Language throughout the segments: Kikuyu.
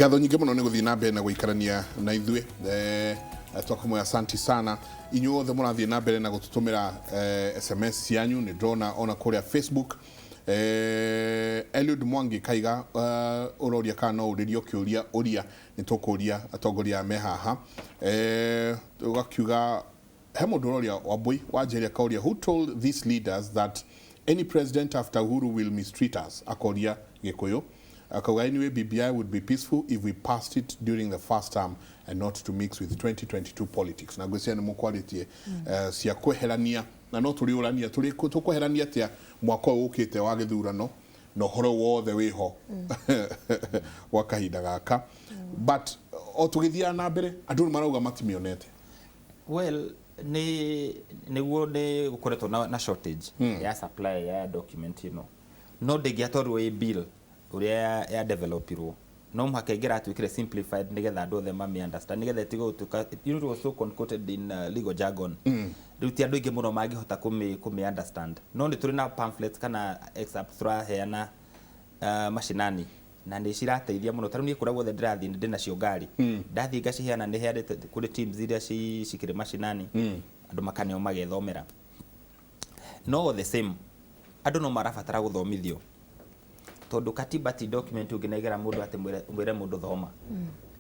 Ngatho nyingĩ mũno nĩ gũthiĩ na mbere na gũikarania na ithuĩ. Twakũmwe asanti sana inyuĩ othe mũrathiĩ na mbere na gũtũtũmĩra SMS cianyu. Nĩ ndĩrona ona kũrĩa Facebook, Eliud Mwangi Kaiga, ũroria kana no ũrĩrio kĩũria. Ũria, nĩ tũkũria atongoria aya me haha. Ũgakiuga he mũndũ ũroria, Wambui Wanjeria akauria, "Who told these leaders that any president after Uhuru will mistreat us?" Akoria Gĩkũyũ akauga, "Anyway, BBI would be peaceful if we passed it during the first term and not to mix with 2022 politics." Na ngwĩciria nĩ mũkwarĩtie cia kweherania, na no tũrĩũrania tũkweherania atĩa mwaka ũyũ ũkĩte wa gĩthurano na ũhoro wothe wĩho gwa kahinda gaka. But o tũgĩthiaga na mbere, andũ nĩ marauga matimĩonete. Well, nĩ nĩguo nĩ gũkoretwo na shortage ya supply ya document ĩno, no ndĩngĩatwarirwo ĩ bill ũrĩa ya developirwo. No mũhaka ĩngĩratuĩkire simplified nĩgetha andũ othe mami understand, nĩgetha ĩtige gũtuĩka it was so concocted in legal jargon. Rĩu ti andũ aingĩ mũno mangĩhota kũmĩ understand, no nĩ tũrĩ na pamphlets kana excerpts tũraheana macinani na nĩ cirateithia mũno. Tarĩu niĩ kũrĩa guothe ndĩrathiĩ nĩ ndĩnacio ngari, ndathiĩ ngaciheana. Nĩ heanĩte kũrĩ teams iria cikĩrĩ macinani, andũ makaneo magethomera. No all the same, andũ no marabatara gũthomithio, tondũ katiba ti document ũngĩnengera mũndũ atĩ mwĩre mũndũ thoma.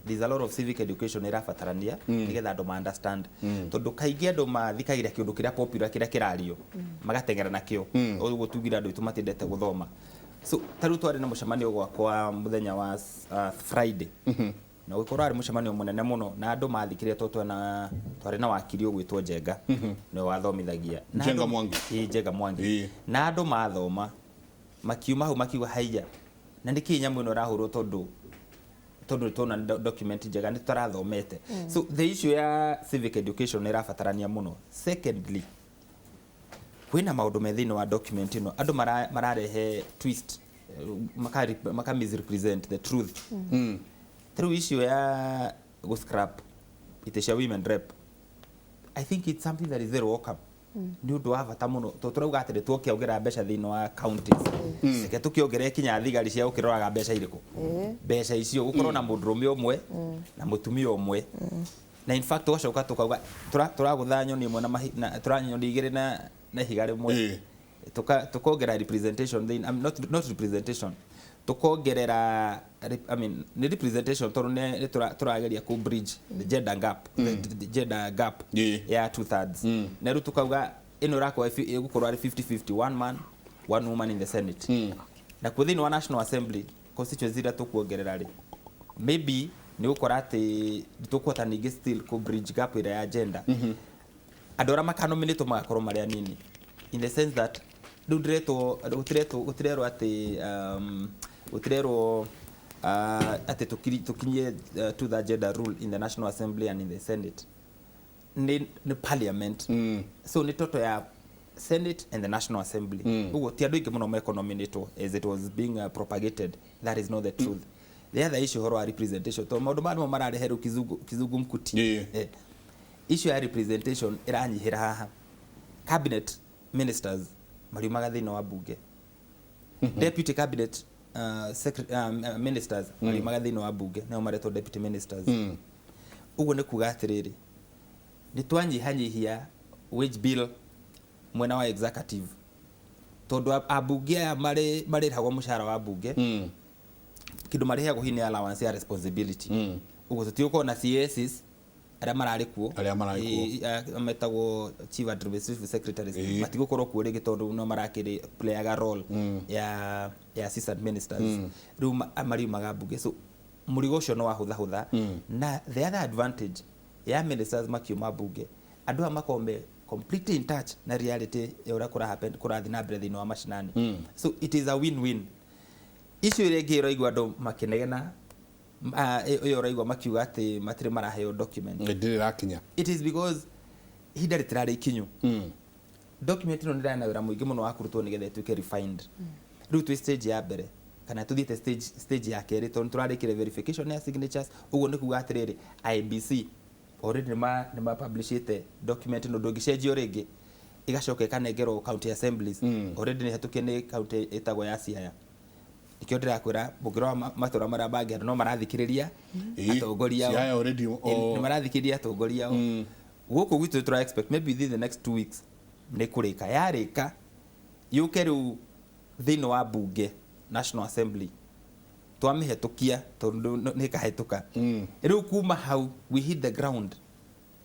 There's a lot of civic education ĩrabatarania nĩgetha andũ ma understand, tondũ kaingĩ andũ mathikagĩria kĩũndũ kĩrĩa popular, kĩrĩa kĩrario, magateng'era nakĩo. Ũguo tugire andũ aitũ matiendete gũthoma. So ta rĩu twarĩ na mũcemanio gwakwa mũthenya wa Friday, na ũgĩkorwo arĩ mũcemanio mũnene mũno na andũ mathikĩrĩria, tondũ twarĩ na wakiri ũgwĩtwo Njenga, nĩwe wathomithagia. Na Njenga Mwangi. Ĩĩ, Njenga Mwangi. Na andũ mathoma makiuma hau makiuga, "Haiya, na nĩkĩ nyamũ ĩno ĩrahũrwo?" Tondũ nĩ tuona nĩ document njega, nĩ tũrathomete. So the issue ya civic education nĩ ĩrabatarania mũno. Secondly, kwĩna maũndũ me thĩinĩ wa document ĩno andũ mararehe twist, maka misrepresent the truth. Ta rĩu issue ya gũ scrap itĩ cia women rep, I think it's something that is very welcome. Nĩ ũndũ wa bata mũno, tondũ tũrauga atĩ nĩ twokĩongerera mbeca thĩinĩ wa counties, reke tũkĩongerere kinya thigari cia gũkĩroraga mbeca irĩkũ, mbeca icio, gũkorwo na mũndũrũme ũmwe na mũtumia ũmwe. Na in fact tũgacoka tũkauga tũragũtha nyoni ĩmwe na tũranyoni igĩrĩ na ihiga rĩmwe. Tukongerera representation thĩinĩ, I mean, not representation, tukongerera I mean, nĩ representation, tondũ nĩ tũrageria ku bridge the gender gap, the gender gap ya two thirds. Na rĩu tukauga ĩno ĩrakorwo ĩgũkorwo arĩ 50-50, one man, one woman in the Senate. Na kuo thĩinĩ wa National Assembly constituency iria tũkuongerera rĩ, maybe nĩ gũkora atĩ tũkũhota ningĩ still ku bridge gap ĩrĩa ya gender. Andũ arĩa makanominĩtwo magakorwo marĩ anini, in the sense that rĩu ndĩretwo gũtiretwo gũtirerwo atĩ gũtirerwo atĩ tũkinyie to the gender rule in the National Assembly and in the Senate. Nĩ parliament, so nĩ toto ya Senate and the National Assembly. Ũguo ti andũ aingĩ mũno mekonominĩtwo as it was being propagated. That is not the truth. The other issue, ũhoro wa representation, tondũ maũndũ maya nĩmo mararehe rĩu kizungu mkuti. Issue ya representation ĩranyihĩra haha. Cabinet ministers mariumaga thĩinĩ wa bunge, deputy cabinet ministers mariumaga thĩinĩ wa bunge, nĩo maretwo deputy ministers. Ũguo nĩ kuga atĩrĩrĩ, nĩ twanyihanyihia wage bill mwena wa executive, tondũ ambunge aya marĩhagwo mũcara wa bunge. Kĩndũ marĩheagwo hihi nĩ allowance ya responsibility. Ũguo tũtigũkorwo na CASs arĩa mararĩ kuo. Arĩa mararĩ kuo. Ĩ, metagwo chief administrative secretaries. Matigũkorwo kuo rĩngĩ, tondũ no marakĩrĩ playaga role ya assistant ministers. Rĩu mariumaga mbunge, so mũrigo ũcio nĩ wahũthahũtha. Na the other advantage ya ministers makiuma mbunge, andũ aya makorwo me completely in touch na reality ya ũrĩa kũra happen, kũrathiĩ na mbere thĩinĩ wa macinani. So it is a win-win. Issue ĩrĩa ĩngĩ ĩraigua andũ makĩnegena, ĩyo ũraigua makiuga atĩ matirĩ maraheo document, Ndĩrĩ ĩrakinya. It is because ihinda rĩtirarĩ ikinyu. Document ĩno nĩ ĩrarĩ na wĩra mũingĩ mũno wa kũrutwo nĩgetha ĩtuĩke refined. Rĩu twĩ stage ya mbere kana tũthiĩte stage ya kerĩ, tondũ nĩtũrarĩkire verification ya signatures. Ũguo nĩ kuga atĩrĩrĩ, IEBC already nĩma publishĩte document ĩno, ndũngĩcenjio rĩngĩ. Ĩgacoka ĩkanengerwo county assemblies. Already nĩ hetũkie nĩ county ĩtagwo ya Siaya. Nĩkĩo Nikio ndirakwira mũngĩrora matũra marĩa mangĩ andũ no marathikĩrĩria atongoria ao. Siaya already Nĩ marathikĩrĩria atongoria ao. Gũkũ gwitũ tũra expect maybe within the next 2 weeks nĩ kũrĩka. Yarĩka, yũke rĩu thĩinĩ wa bunge, National Assembly, twamĩhetũkia, tondũ nĩ ĩkahetũka. Rĩu kuma hau we hit the ground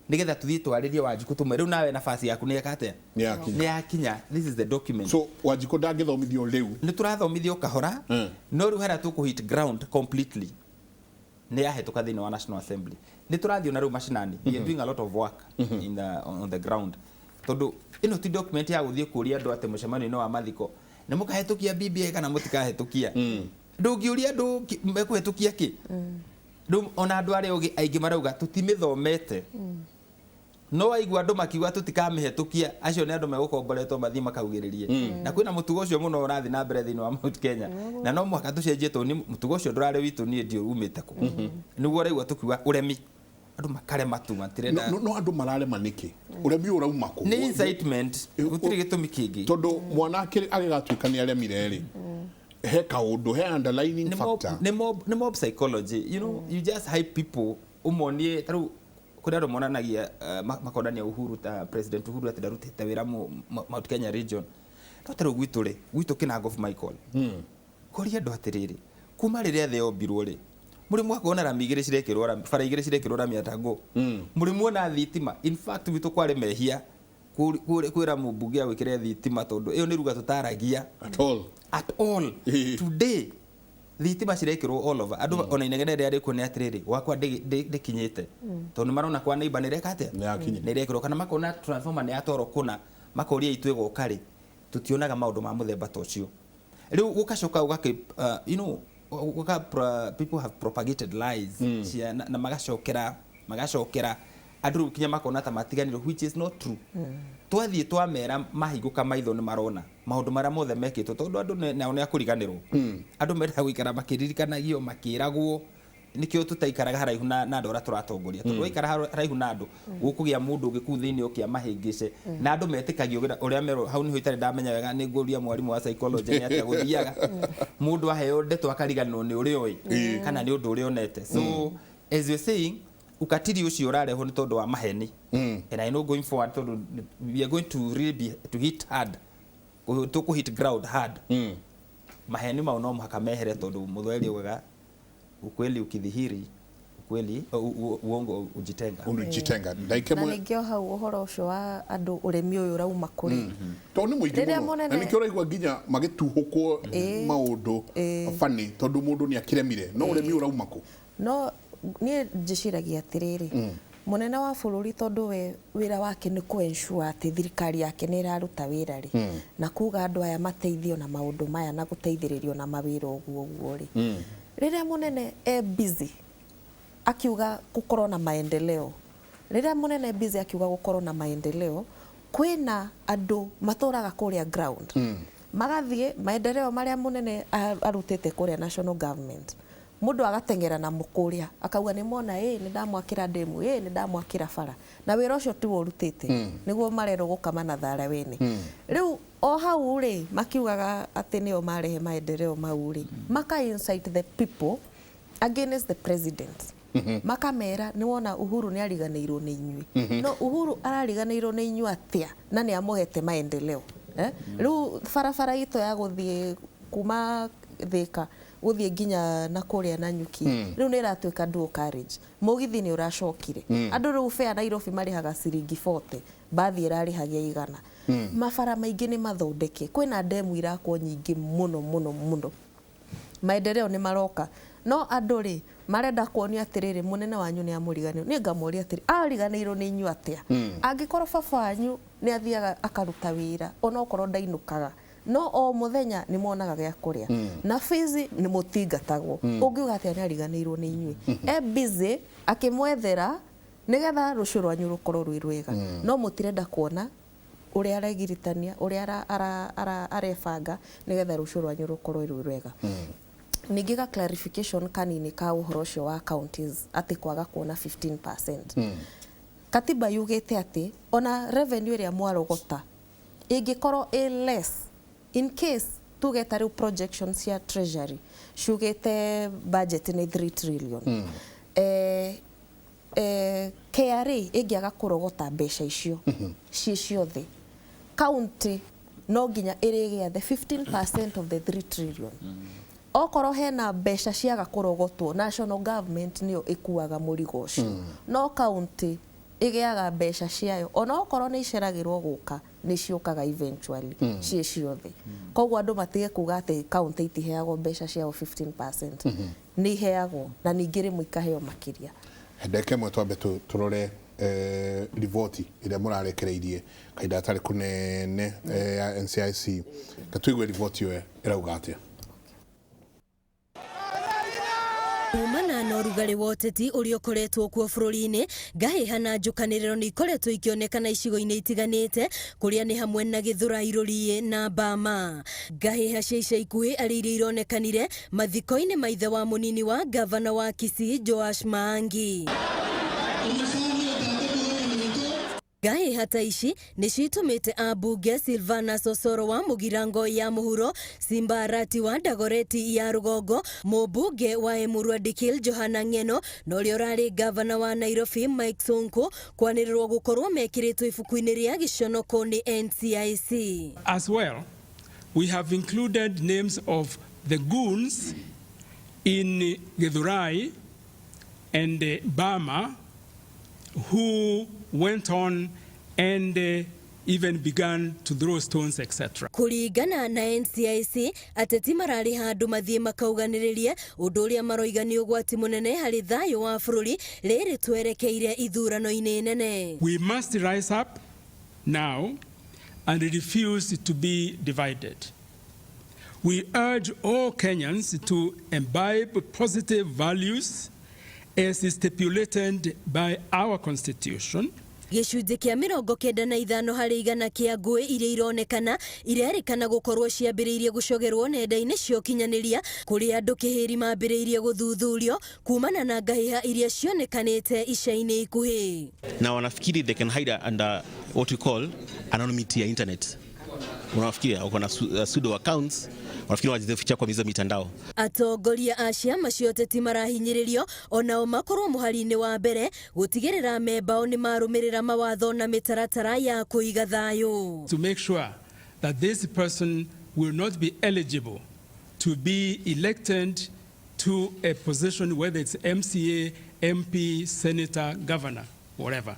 nigetha tuthiĩ twarĩrie Wanjikũ, tũmwe rĩu nawe nafasi yaku nĩ eka atĩa? Nĩ yakinya. Nĩ yakinya. This is the document. So Wanjikũ ndangĩthomithio rĩu? Nĩ tũrathomithio kahora, no rĩu harĩa tũkũ hit ground completely nĩ yahetũka thĩinĩ wa National Assembly. Nĩ tũrathiĩ ona rĩu macinani. We are doing a lot of work on the ground, tondũ ĩno ti document ya gũthiĩ kũria andũ atĩ mũcemanio-inĩ wa mathiko nĩ mũkahetũkia BBI kana mũtikahetũkia. Ndũngĩũria andũ mekũhetũkia kĩ. Rĩu ona andũ arĩa ũgĩ aingĩ marauga tũtimĩthomete, no waigua andũ makiuga tũtikamĩhetũkia, acio nĩ andũ megũkomboretwo mathiĩ makaugĩrĩrie. Na kwĩna mũtugo ũcio mũno ũrathiĩ na mbere thĩinĩ wa Mount Kenya, na no mũhaka tũcenjie, tondũ nĩ mũtugo ũcio ndũrarĩ witũ. Niĩ ndiũ umĩte kũ. Nĩguo ũraigua tũkiuga ũremi, andũ makarema tu, matirenda. No andũ mararema nĩkĩ? Ũremi ũyũ ũrauma kũ? Nĩ incitement, gũtirĩ gĩtũmi kĩngĩ. Tondũ mwana agĩgatuĩka nĩ aremire rĩ, he kaũndũ, he underlining Nĩ mob, factor. Nĩ mob psychology. You just hype people, ũmonie tarĩu kũrĩ andũ monanagia, makonania Uhuru, ta President Uhuru, atĩ ndarutĩte wĩra Mount Kenya region. No tarĩu gwitũ rĩ, gwitũ Kinangop, Michael, kũria andũ atĩrĩrĩ, kuma rĩrĩa thĩ yombirwo rĩ, mũrĩ mwakona rami igĩrĩ cirekĩrwo rami, bara igĩrĩ cirekĩrwo rami atango? Mũrĩ muona thitima? In fact, gwitũ kwarĩ mehia kwĩra mũmbunge agwĩkĩre thitima, tondũ ĩyo nĩ ruga tũtaragia. At all. At all. Today thitima cirekĩrwo all over. Andũ ona inegene rĩrĩa rĩkuo nĩ atĩrĩrĩ, gwakwa ndĩkinyĩte, tondũ nĩ marona kwa neighbor nĩ reka atĩa? Nĩ yakinya. Nĩ ĩrekĩrwo, kana makona transformer nĩ yatwarwo kũna, makoria itũ ĩgoka rĩ. Tũtionaga maũndũ ma mũthemba ta ũcio. Rĩu gũgacoka gũgakĩ you know gũka people have propagated lies cia, na magacokera andũ rĩu kinya makona ta matiganĩrwo, which is not true. Twathiĩ twamera, mahingũka maitho, nĩ marona maũndũ marĩa mothe mekĩtwo, tondũ andũ nao nĩ akũriganĩrwo. Andũ mendaga gũikara makĩririkanagio, makĩragwo. Nĩkĩo tũtaikaraga haraihu na andũ arĩa tũratongoria, tondũ waikara haraihu na andũ, gũkũgĩa mũndũ ũngĩ kũu thĩinĩ ũkĩa mahĩngĩce, na andũ metĩkagio ũrĩa merwo. Hau nĩho itarĩ ndamenya wega, nĩ ngũria mwarimũ wa psychology nĩ atĩa gũthiaga mũndũ aheo ndeto akariganĩrwo nĩ ũrĩa ũĩ kana nĩ ũndũ ũrĩa onete. So as you're saying, ukatili ũcio ũrarehwo nĩ tondũ wa maheni. And I know going forward, tondũ we are going to really be to hit hard, tũkũ hit ground hard, maheni mau no mũhaka mehere, tondũ mũthweri augaga ukweli ukidhihiri, ukweli uongo ujitenga. Unajitenga ndaike. Na ningĩ o hau ũhoro ũcio wa andũ, ũremi ũyũ ũrauma kũrĩ? Tondũ nĩ mũingĩ Rĩrĩa mũno mũnene- na nĩkĩo ũraigua nginya magĩtuhũkwo maũndũ bani, tondũ mũndũ nĩ akĩremire. No ũremi ũrauma kũ? No niĩ njĩciragia atĩrĩrĩ, mũnene wa bũrũri, tondũ we wĩra wake nĩ kũ ensure atĩ thirikari yake nĩ ĩraruta wĩra rĩ, na kuga andũ aya mateithio na maũndũ maya na gũteithĩrĩrio na mawĩra ũguo ũguo rĩ, rĩrĩa mũnene e busy akiuga gũkorwo na maendeleo, rĩrĩa mũnene busy akiuga gũkorwo na maendeleo, kwĩna andũ matũraga kũrĩa ground, magathiĩ maendeleo marĩa mũnene arutĩte kũrĩa national government, mũndũ agateng'era namo kũrĩa, akauga nĩ mona ĩ nĩ ndamwakĩra ndemu, ĩ nĩ ndamwakĩra bara, na wĩra ũcio tiwe ũrutĩte. Nĩguo marerwo gũkama na thara wene. Rĩu o hau rĩ, makiugaga atĩ nĩo marehe maendeleo mau rĩ, maka incite the people against the president, makamera nĩ wona Uhuru nĩ ariganĩirwo nĩ inyuĩ. No Uhuru arariganĩirwo nĩ inyuĩ atĩa na nĩ amũhete maendeleo, eh? Rĩu barabara itũ ya gũthiĩ kuma Thĩka gũthiĩ nginya na kũrĩa Nanyuki rĩu nĩ ĩratuĩka dual carriage. Mũgithi nĩ ũracokire. Andũ rĩu fare Nairobi marĩhaga ciringi 40, mbathi ĩrarĩhagia 100. Mabara maingĩ nĩ mathondeke, kwĩna ndemu irakwo nyingĩ mũno mũno mũno. Maendeleo nĩ maroka, no andũ rĩ marenda kuonio atĩrĩrĩ, mũnene wanyu nĩ amũriganĩirwo. Niĩ ngamũria atĩrĩ, ariganĩirwo nĩ inyuĩ atĩa, angĩkorwo baba wanyu nĩ athiaga akaruta wĩra, onokorwo ndainũkaga, no o mũthenya nĩ monaga gĩa kũrĩa na bici nĩ mũtingatagwo? Ũngiuga atĩa nĩ ariganĩirwo nĩ inyuĩ? E busy akĩmwethera nĩgetha rũciũ rwanyu rũkorwo rwĩ rwega, no mũtirenda kuona ũrĩa aregiritania, ũrĩa arebanga nĩgetha rũciũ rwanyu rũkorwo rwĩ rwega. Ningĩ ga clarification kanini ka ũhoro ũcio wa counties atĩ kwaga kuona 15%. Katiba yugĩte atĩ ona revenue ĩrĩa mwarogota ĩngĩkorwo ĩ less, in case tuge Tuge ta rĩu projections cia Treasury ciugĩte budget nĩ 3 trillion. KRA ĩngĩaga kũrogota mbeca icio ciĩ ciothe, county no nginya ĩrĩgĩa the 15% of the 3 trillion. Okorwo hena mbeca ciaga kũrogotwo, national government nĩyo ĩkuaga mũrigo ũcio, no county ĩgĩaga mbeca ciayo ona okorwo nĩ iceragĩrwo gũka, nĩ ciũkaga eventually ciĩ ciothe. Koguo andũ matige kuga atĩ county itiheagwo mbeca ciao 15%. Nĩ iheagwo, na ningĩ rĩmwe ikaheo makĩria. Ndagĩka ĩmwe twambe tũrore riboti ĩrĩa mũrarekereirie kahinda gatarĩ kũnene ya NCIC. Tũigue riboti ĩyo ĩrauga atĩa. Kumana na ũrugarĩ wa ũteti ũrĩa ũkoretwo kuo bũrũri-inĩ, ngahĩha na njũkanĩrĩro nĩ ikoretwo ikĩonekana icigo-inĩ itiganĩte, kũrĩa nĩ hamwe na Gĩthũrai, Rũriĩ na Bama. Ngahĩha cia ica ikuhĩ arĩ iria ironekanire mathiko-inĩ ma ithe wa mũnini wa ngavana wa Kisii, Joash Maangi. Ngahĩha ta ici nĩcio itũmĩte ambunge Silvana Sosoro wa Mũgirango ya Mũhuro, Simba Arati wa Dagoretti ya Rũgongo, mũmbunge wa Emurua Dikirr Johana Ng'eno na ũrĩa ũrarĩ ngavana wa Nairobi Mike Sonko kwanĩrĩrwo gũkorwo mekĩrĩtwo ibuku-inĩ rĩa gĩconoko nĩ NCIC. As well, we have included names of the goons in Githurai and Bama who went on and even began to throw stones, etc. Kũringana na NCIC, ateti mararĩ handũ mathiĩ makauganĩrĩrie ũndũ ũrĩa maroiga nĩ ũgwati mũnene harĩ thayũ wa bũrũri rĩrĩ twerekeire ithurano-inĩ nene. We must rise up now and refuse to be divided. We urge all Kenyans to imbibe positive values as stipulated by our constitution. Gĩcunjĩ kĩa 95% kĩa ngũĩ iria ironekana irerĩkana gũkorwo ciambĩrĩirie gũcogerwo nenda-inĩ cia ũkinyanĩria, kũrĩa andũ kĩhĩri mambĩrĩirie gũthuthurio kumana na ngahĩha iria cionekanĩte ica-inĩ ikuhĩ. Na wanafikiri they can hide under what we call anonymity ya internet. Unafikiri wako na pseudo accounts, wanafikiri wanajificha kwa mizo mitandao. Atongoria a ciama cia ũteti marahinyĩrĩrio onao makorwo mũhari-inĩ wa mbere gũtigĩrĩra membao nĩ marũmĩrĩra mawatho na mĩtaratara ya kũiga thayũ. To make sure that this person will not be eligible to be elected to a position, whether it's MCA, MP, senator, governor, whatever.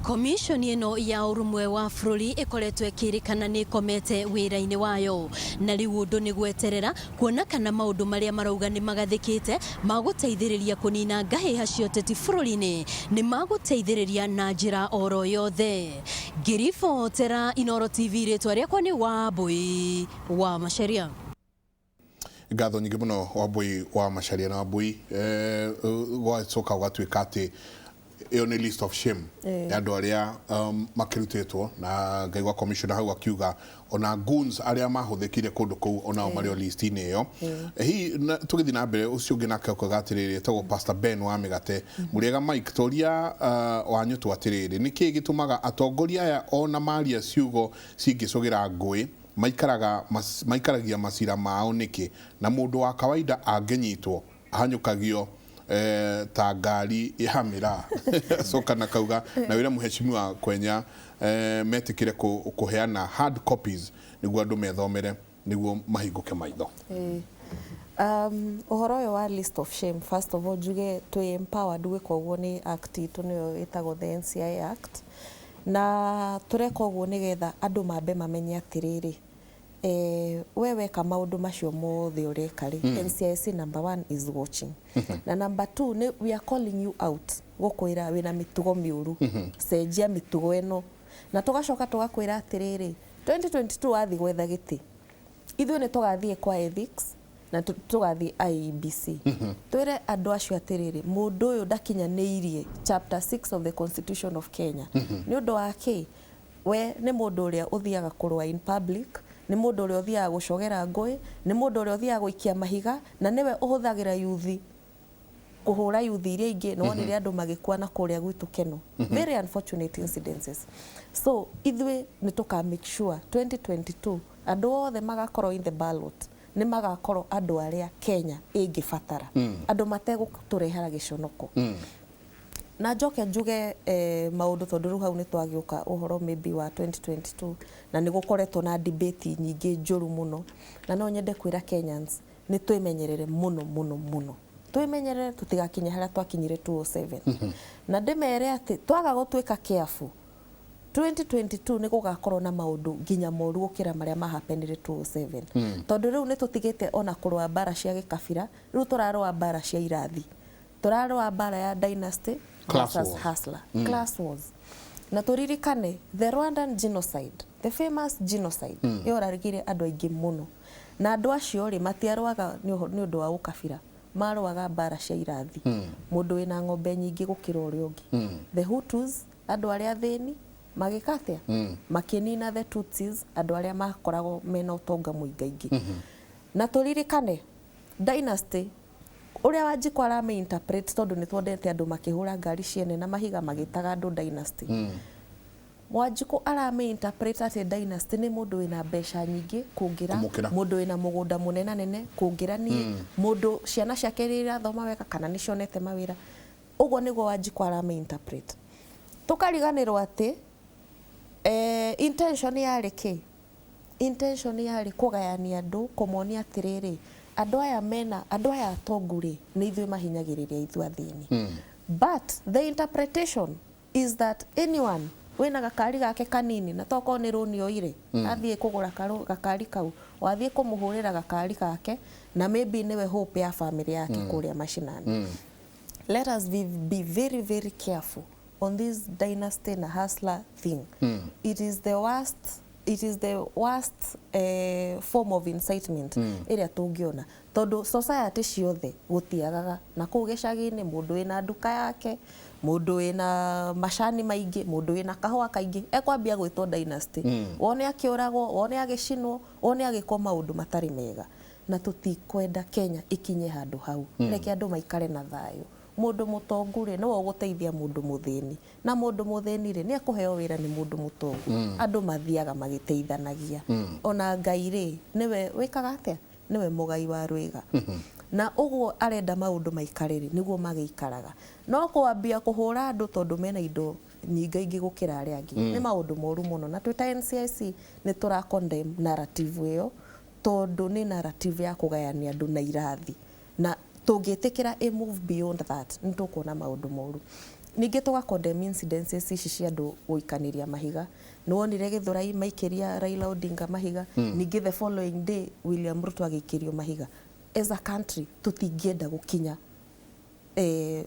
Komishoni ĩno ya ũrũmwe wa bũrũri ĩkoretwo ĩkĩrĩkana nĩ ĩkomete wĩra-inĩ wayo, na rĩu ũndũ nĩ gweterera kuona kana maũndũ marĩa marauga nĩ magathĩkĩte magũteithĩrĩria kũnina ngahĩha cia ũteti bũrũri-inĩ nĩ magũteithĩrĩria na njĩra oro yothe. Ngĩribotera Inooro TV, rĩtwa rĩakwa nĩ Wambui wa Macharia. Ngatho nyingĩ mũno Wambui wa Macharia. Na Wambui, gwacoka gũgatuĩka atĩ ĩyo nĩ list of shame ya andũ arĩa makĩrutĩtwo, na ngaigua commissioner hau akiuga ona goons arĩa mahũthĩkire kũndũ kũu onao marĩ o list-inĩ ĩyo. Hihi tũgĩthiĩ na mbere, ũcio ũngĩ nake akauga atĩrĩrĩ, etagwo Pastor Ben wa Mĩgate, mũrĩega Mike, toria wanyũtwo atĩrĩrĩ, nĩkĩĩ gĩtũmaga atongoria aya ona maria ciugo cingĩcũgĩra ngũĩ maikaraga maikaragia macira mao nĩkĩ, na mũndũ wa kawaida angĩnyitwo ahanyũkagio ta ngari ya mĩraa? Coka na kauga na wĩra mũheshimiwa Kwenya metĩkĩre kũheana hard copies nĩguo andũ methomere nĩguo mahingũke maitho. Ũhoro ũyũ wa list of shame, first of all njuge twĩ empowered gwĩka ũguo nĩ act itũ, nĩyo ĩtagwo the NCI Act, na tũreka ũguo nĩgetha andũ mambe mamenye atĩrĩrĩ, we weka maũndũ macio mothe ũreka rĩ, NCIC number one is watching, na number two nĩ we are calling you out gũkwĩra wĩna mĩtugo mĩũru, cenjia mĩtugo ĩno. Na tũgacoka tũgakwĩra atĩrĩrĩ, 2022 wathiĩ gwetha gĩtĩ, ithuĩ nĩ tũgathiĩ kwa ethics na tũgathiĩ IEBC twĩre andũ acio atĩrĩrĩ, mũndũ ũyũ ndakinyanĩirie chapter 6 of the Constitution of Kenya. Nĩ ũndũ wa kĩ? We nĩ mũndũ ũrĩa ũthiaga kũrũa in public, nĩ mũndũ ũrĩa ũthiaga gũcogera ngũĩ, nĩ mũndũ ũrĩa ũthiaga gũikia mahiga, na nĩwe ũhũthagĩra yuthi. Kũhũra yuthi iria ingĩ, nĩ wonire andũ magĩkua na kũrĩa gwitũ Keno. Very unfortunate incidences. So ithuĩ nĩ tũka make sure 2022 andũ othe magakorwo in the ballot nĩ magakorwo andũ arĩa Kenya ĩngĩbatara, andũ mategũtũrehera gĩconoko. Na njoke njuge maũndũ, tondũ rĩu hau nĩ twagĩũka ũhoro maybe wa 2022, na nĩ gũkoretwo na debate nyingĩ njũru mũno, na no nyende kwĩra Kenyans nĩ twĩmenyerere mũno mũno mũno, twĩmenyerere tũtigakinye harĩa twakinyire 2007. Na ndĩmere atĩ twaga gũtuĩka careful, 2022 nĩ gũgakorwo na maũndũ nginya moru gũkĩra marĩa mahapenire 2007, tondũ rĩu nĩ tũtigĩte ona kũrũa mbara cia gĩkabira, rĩu tũrarũa mbara cia irathi, tũrarũa mbara ya dynasty Class versus wars. Hustler, class wars. Na tũririkane the Rwandan genocide, the famous genocide, yoragire andũ aingĩ mũno, na andũ acio rĩ, matiarũaga nĩ ũndũ wa ũkabira, marũaga mbara cia irathi, mũndũ wĩna ng'ombe nyingĩ gũkĩra ũrĩa ũngĩ. The Hutus, andũ arĩa athĩni, magĩka atĩa? Makĩnina the Tutsis, andũ arĩa makoragwo mena ũtonga mũingaingĩ. Na tũririkane dynasty ũrĩa Wanjikũ arame interpret, tondũ nĩ twendete andũ makĩhũra ngari ciene na mahiga magĩtaga andũ dynasty. Wanjikũ arame interpret atĩ dynasty nĩ mũndũ wĩna mbeca nyingĩ kũngĩra Kũmũkĩra. Mũndũ wĩna mũgũnda mũnenanene kũngĩra niĩ, mũndũ ciana ciake nĩ irathoma wega kana nĩ cionete mawĩra. Ũguo nĩguo Wanjikũ arame interpret. Tũkariganĩrwo atĩ intention yarĩ kĩ? Intention yarĩ kũgayania andũ, kũmonia atĩrĩrĩ, andũ aya mena, andũ aya atongu rĩ, nĩ ithuĩ mahinyagĩrĩria ithuĩ athĩni. But the interpretation is that anyone wĩna gakari gake kanini, na tokorwo nĩ rũni oire athiĩ kũgũra gakari kau, wathiĩ kũmũhũrĩra gakari gake, na maybe nĩwe hope ya family yake kũrĩa mashinani. Let us be very very careful on this dynasty na hustler thing. It is the worst, it is the worst form of incitement ĩrĩa tũngĩona, tondũ society ciothe gũtiagaga na kũu gĩcagi-inĩ mũndũ wĩna nduka yake, mũndũ wĩna macani maingĩ, mũndũ wĩna kahũa kaingĩ, ekwambia gwĩtwo dynasty, wone akĩũragwo, wone agĩcinwo, wone agĩkwo maũndũ matarĩ mega. Na tũtikwenda Kenya ikinye handũ hau. Reke andũ maikare na thayũ. Mũndũ mũtongu rĩ, nĩwe ũgũteithia mũndũ mũthĩni, na mũndũ mũthĩni rĩ, nĩ ekũheo wĩra nĩ mũndũ mũtongu. Andũ mathiaga magĩteithanagia. Ona Ngai rĩ, nĩwe wĩkaga atĩa? Nĩwe mũgai wa rwĩga, na ũguo arenda maũndũ maikare rĩ, nĩguo magĩikaraga. No kwambia kũhũra andũ tondũ mena indo nyingaingĩ gũkĩra arĩa angĩ nĩ maũndũ moru mũno, na twĩ ta NCIC nĩ tũra condemn narrative ĩyo, tondũ nĩ narrative ya kũgayania andũ na irathi, na tũngĩtĩkĩra a move beyond that, nĩ tũkuona maũndũ moru. Ningĩ tũga condemn incidences ici cia andũ gũikanĩria mahiga. Nĩ wonire Gĩthũrai maikĩria Raila Odinga mahiga, ningĩ the following day William Ruto agĩikĩrio mahiga. As a country tũtingĩenda gũkinya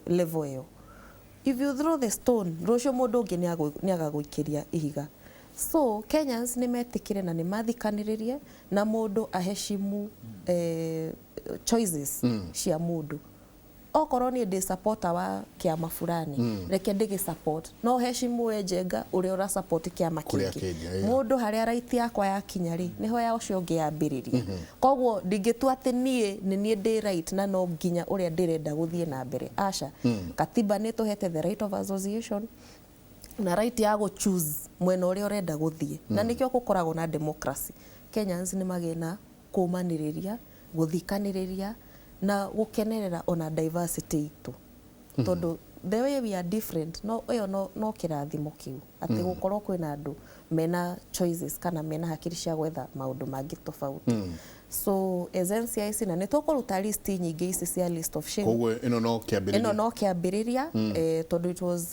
level ĩyo. If you throw the stone, rũciũ mũndũ ũngĩ nĩ agagũikĩria ihiga. So Kenyans nĩ metĩkĩre na nĩ mathikanĩrĩrie, na mũndũ aheshimu choices cia mũndũ. Okorwo niĩ ndĩ supporter wa kĩama fulani, reke ndĩgĩ support, no heshimu we Njenga ũrĩa ũra support kĩama Kũrĩa kĩngĩ. kĩngĩ, yeah. Mũndũ harĩa right yakwa yakinya rĩ, nĩho ya ũcio ũngĩ yambĩrĩria. Koguo ndingĩtua atĩ niĩ nĩ niĩ ndĩ right na no nginya ũrĩa ndĩrenda gũthiĩ na mbere. Aca, katiba nĩ tũhete the right of association na right ya gũ choose mwena ũrĩa ũrenda gũthiĩ, na nĩkĩo gũkoragwo na democracy. Kenyans nĩ magĩe na kũmanĩrĩria, gũthikanĩrĩria na gũkenerera ona diversity itũ, tondũ the way we are different, no ĩyo no kĩrathimo kĩu atĩ gũkorwo kwĩna andũ mena choices kana mena hakiri cia gwetha maũndũ mangĩ tofauti. So as NCIC, na nĩ tũkũruta list nyingĩ ici cia list of shame. Koguo ĩno no kĩambĩrĩria. Ĩno no kĩambĩrĩria, tondũ it was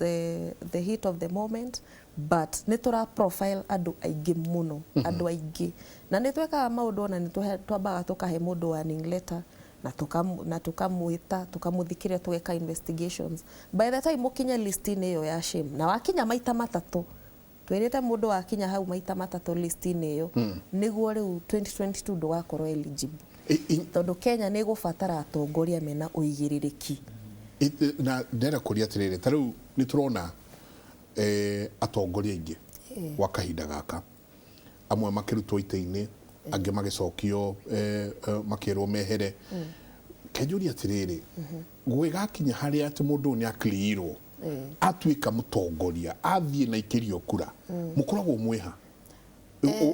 the heat of the moment, but nĩ tũra profile andũ aingĩ mũno, andũ aingĩ, na nĩ twekaga maũndũ ona nĩ twambaga tũkahe mũndũ warning letter na tukamwĩta, tukamũthikĩrĩria, tũgeka investigations. By the time ũkinye list-inĩ ĩyo ya shame, na wakinya maita matatũ, twĩrĩte mũndũ wakinya hau maita matatũ list-inĩ ĩyo, nĩguo rĩu 2022 ndũgakorwo eligible, tondũ Kenya nĩ ĩgũbatara atongoria mena ũigĩrĩrĩki. Na ndĩrenda kũria atĩrĩrĩ, ta rĩu nĩ tũrona atongoria aingĩ gwa kahinda gaka, amwe makĩrutwo itĩ-inĩ, angĩ magĩcokio, makĩrwo mehere. Kenya. Reke njũrie atĩrĩrĩ, gwĩgakinya harĩa atĩ mũndũ ũyũ nĩ akliirwo, atuĩka mũtongoria, athiĩ na ikĩrio kura, mũkoragwo mwĩha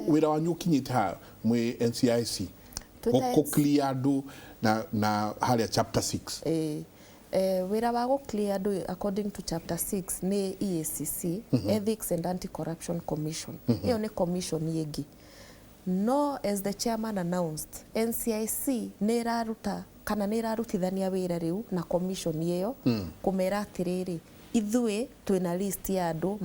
wĩra wanyu ũkinyĩte ha mwĩ NCIC? Twĩta Gũ clear andũ na harĩa chapter 6. Wĩra wa gũ clear andũ according to chapter 6 nĩ EACC, Ethics and Anti-Corruption Commission. Ĩyo nĩ commission ĩngĩ, no as the chairman announced, NCIC nĩ ĩraruta kana nĩ ĩrarutithania wĩra rĩu na commission ĩyo kũmera atĩrĩrĩ, ithuĩ twĩna list ya andũ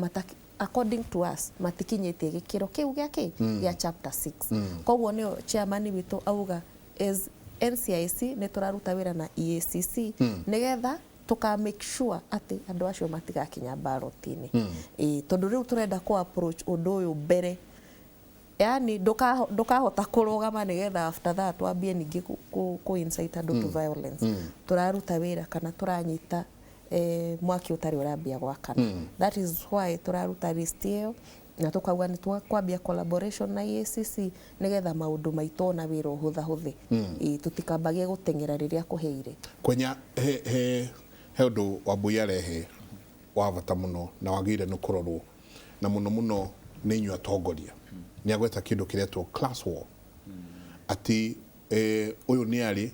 according to us matikinyĩtie gĩkĩro kĩu gĩa kĩ gĩa chapter 6. Koguo nĩo chairman witũ auga as NCIC nĩ tũraruta wĩra na EACC nĩgetha tũka make sure atĩ andũ acio matigakinya ballot-inĩ. Ĩĩ, tondũ rĩu tũrenda kũ approach ũndũ ũyũ mbere, yani ndũkahota kũrũgama nĩgetha after that wambie ningĩ kũ incite andũ to violence. Tũraruta wĩra kana tũranyita mwaki ũtarĩ ũrambia gwakana. That is why tũraruta list ĩyo na tũkauga nĩ twakwambia collaboration na EACC nĩgetha maũndũ maitũ ona wĩra ũhũthahũthe. Ĩĩ, tũtikambagie gũteng'era rĩrĩa kũhĩire. Kwenya he ũndũ Wambui arehe wa bata mũno na wagĩrĩire nĩ kũrorwo na mũno mũno nĩ inyuĩ atongoria. Nĩ agweta kĩndũ kĩretwo class war, atĩ ũyũ nĩ arĩ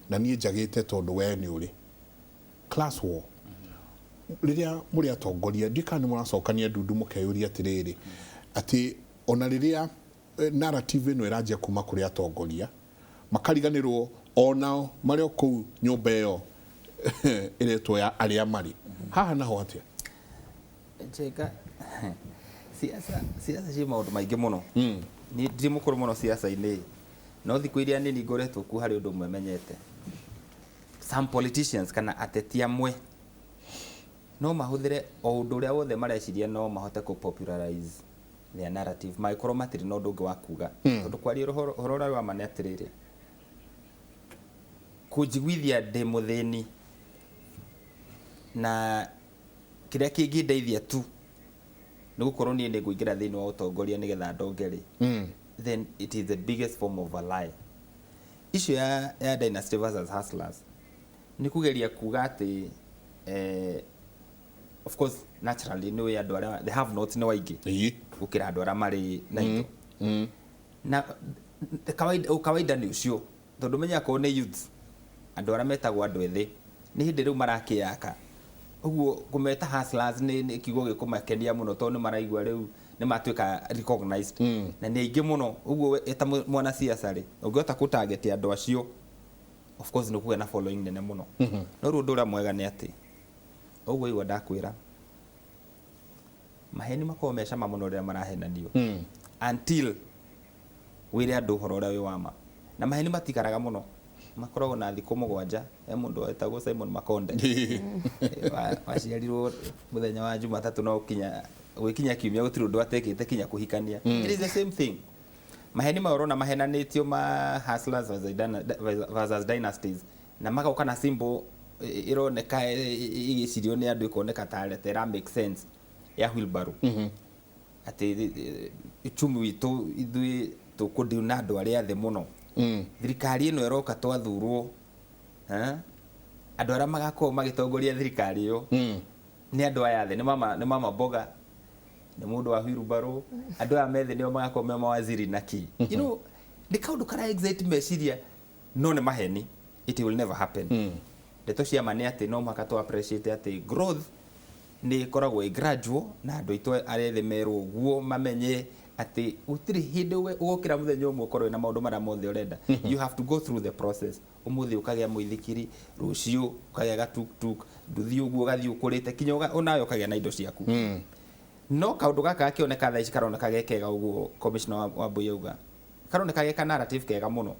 na niĩ njagĩte tondũ we nĩ ũrĩ. Class war, rĩrĩa mũrĩ atongoria, ndiũĩ kana nĩ mũracokania ndundu mũkeyũria atĩrĩrĩ, atĩ ona rĩrĩa narrative ĩno ĩranjia kuma kũrĩ atongoria, makariganĩrwo onao marĩ o kũu nyũmba ĩyo ĩretwo ya arĩa marĩ haha naho atĩa? Njenga, siasa ciĩ maũndũ maingĩ mũno. Niĩ ndirĩ mũkũrũ mũno siasa-inĩ, no thikũ iria nini ngoretwo kuo harĩ ũndũ ũmwe menyete: some politicians kana ateti amwe no mahũthĩre o ũndũ ũrĩa wothe mareciria no mahote kũ popularize their narrative mangĩkorwo matirĩ na ũndũ ũngĩ wa kuga. Tondũ kwaria ũhoro ũrĩa wa ma nĩ atĩrĩrĩ, kũnjiguithia ndĩ mũthĩni na kĩrĩa kĩngĩndeithia tu nĩ gũkorwo niĩ nĩ ngũingĩra thĩinĩ wa ũtongoria nĩgetha ndonge rĩ, then it is the biggest form of a lie. Issue ya dynasty versus hustlers nĩ kũgeria kuga atĩ of course naturally nĩ ũĩ andũ arĩa the have nots nĩ waingĩ gũkĩra andũ arĩa marĩ na indo. Na kawaida nĩ ũcio, tondũ menya akorwo nĩ youths, andũ arĩa metagwo andũ ethĩ nĩ hĩndĩ rĩu marakĩyaka, ũguo kũmeta hustlers nĩ kiugo gĩkũmakenia mũno, tondũ nĩ maraigua rĩu nĩ matuĩka recognized na nĩ aingĩ mũno. Ũguo we ta mwanasiasa rĩ, ũngĩhota kũ target andũ acio, of course nĩ ũkũgĩa na following nene mũno. No rĩu ũndũ ũrĩa mwega nĩ atĩ ũguo igua ndakwĩra, maheni makoragwo me cama mũno rĩrĩa marahenanio until wĩre andũ ũhoro ũrĩa wĩ wa ma. Na maheni matikaraga mũno, makoragwo na thikũ 7. He mũndũ wetagwo Simon Makonde, waciarirwo mũthenya wa Jumatatũ, no kinya gwĩkinya kiumia gũtirĩ ũndũ atekĩte kinya kũhikania. It is the same thing, maheni maya ũrona mahenanĩtio ma hustlers versus dynasties, na magoka na symbol ĩroneka ĩgĩcirio nĩ andũ ĩkoneka ta ĩra make sense ya wheelbarrow, atĩ uchumi witũ ithuĩ tũkũndiu na andũ arĩa thĩ mũno. Thirikari ĩno ĩroka twathurwo, andũ arĩa magakorwo magĩtongoria thirikari ĩyo nĩ andũ aya thĩ, nĩ mama mboga, nĩ mũndũ wa wheelbarrow, andũ aya methĩ nĩo magakorwo me mawaziri na kĩ. Nĩ kaũndũ kara excite meciria, no nĩ maheni, it will never happen. Ndeto cia ma nĩ atĩ no mũhaka tũ appreciate atĩ growth nĩ ĩkoragwo ĩ gradual, na andũ aitũ arĩa ethĩ merwo ũguo mamenye atĩ gũtirĩ hĩndĩ ũgokĩra mũthenya ũmwe ũkorwo wĩna maũndũ marĩa mothe ũrenda. You have to go through the process. Ũmũthĩ ũkagĩa mũithikiri, rũciũ ũkagĩa gatuktuk, nduthi, ũguo ũgathiĩ ũkũrĩte kinya onawe ũkagĩa na indo ciaku. No kaũndũ gaka gakĩoneka thaa ici karoneka ge kega, ũguo commissioner wa Mbui auga karoneka ge ka narrative kega mũno,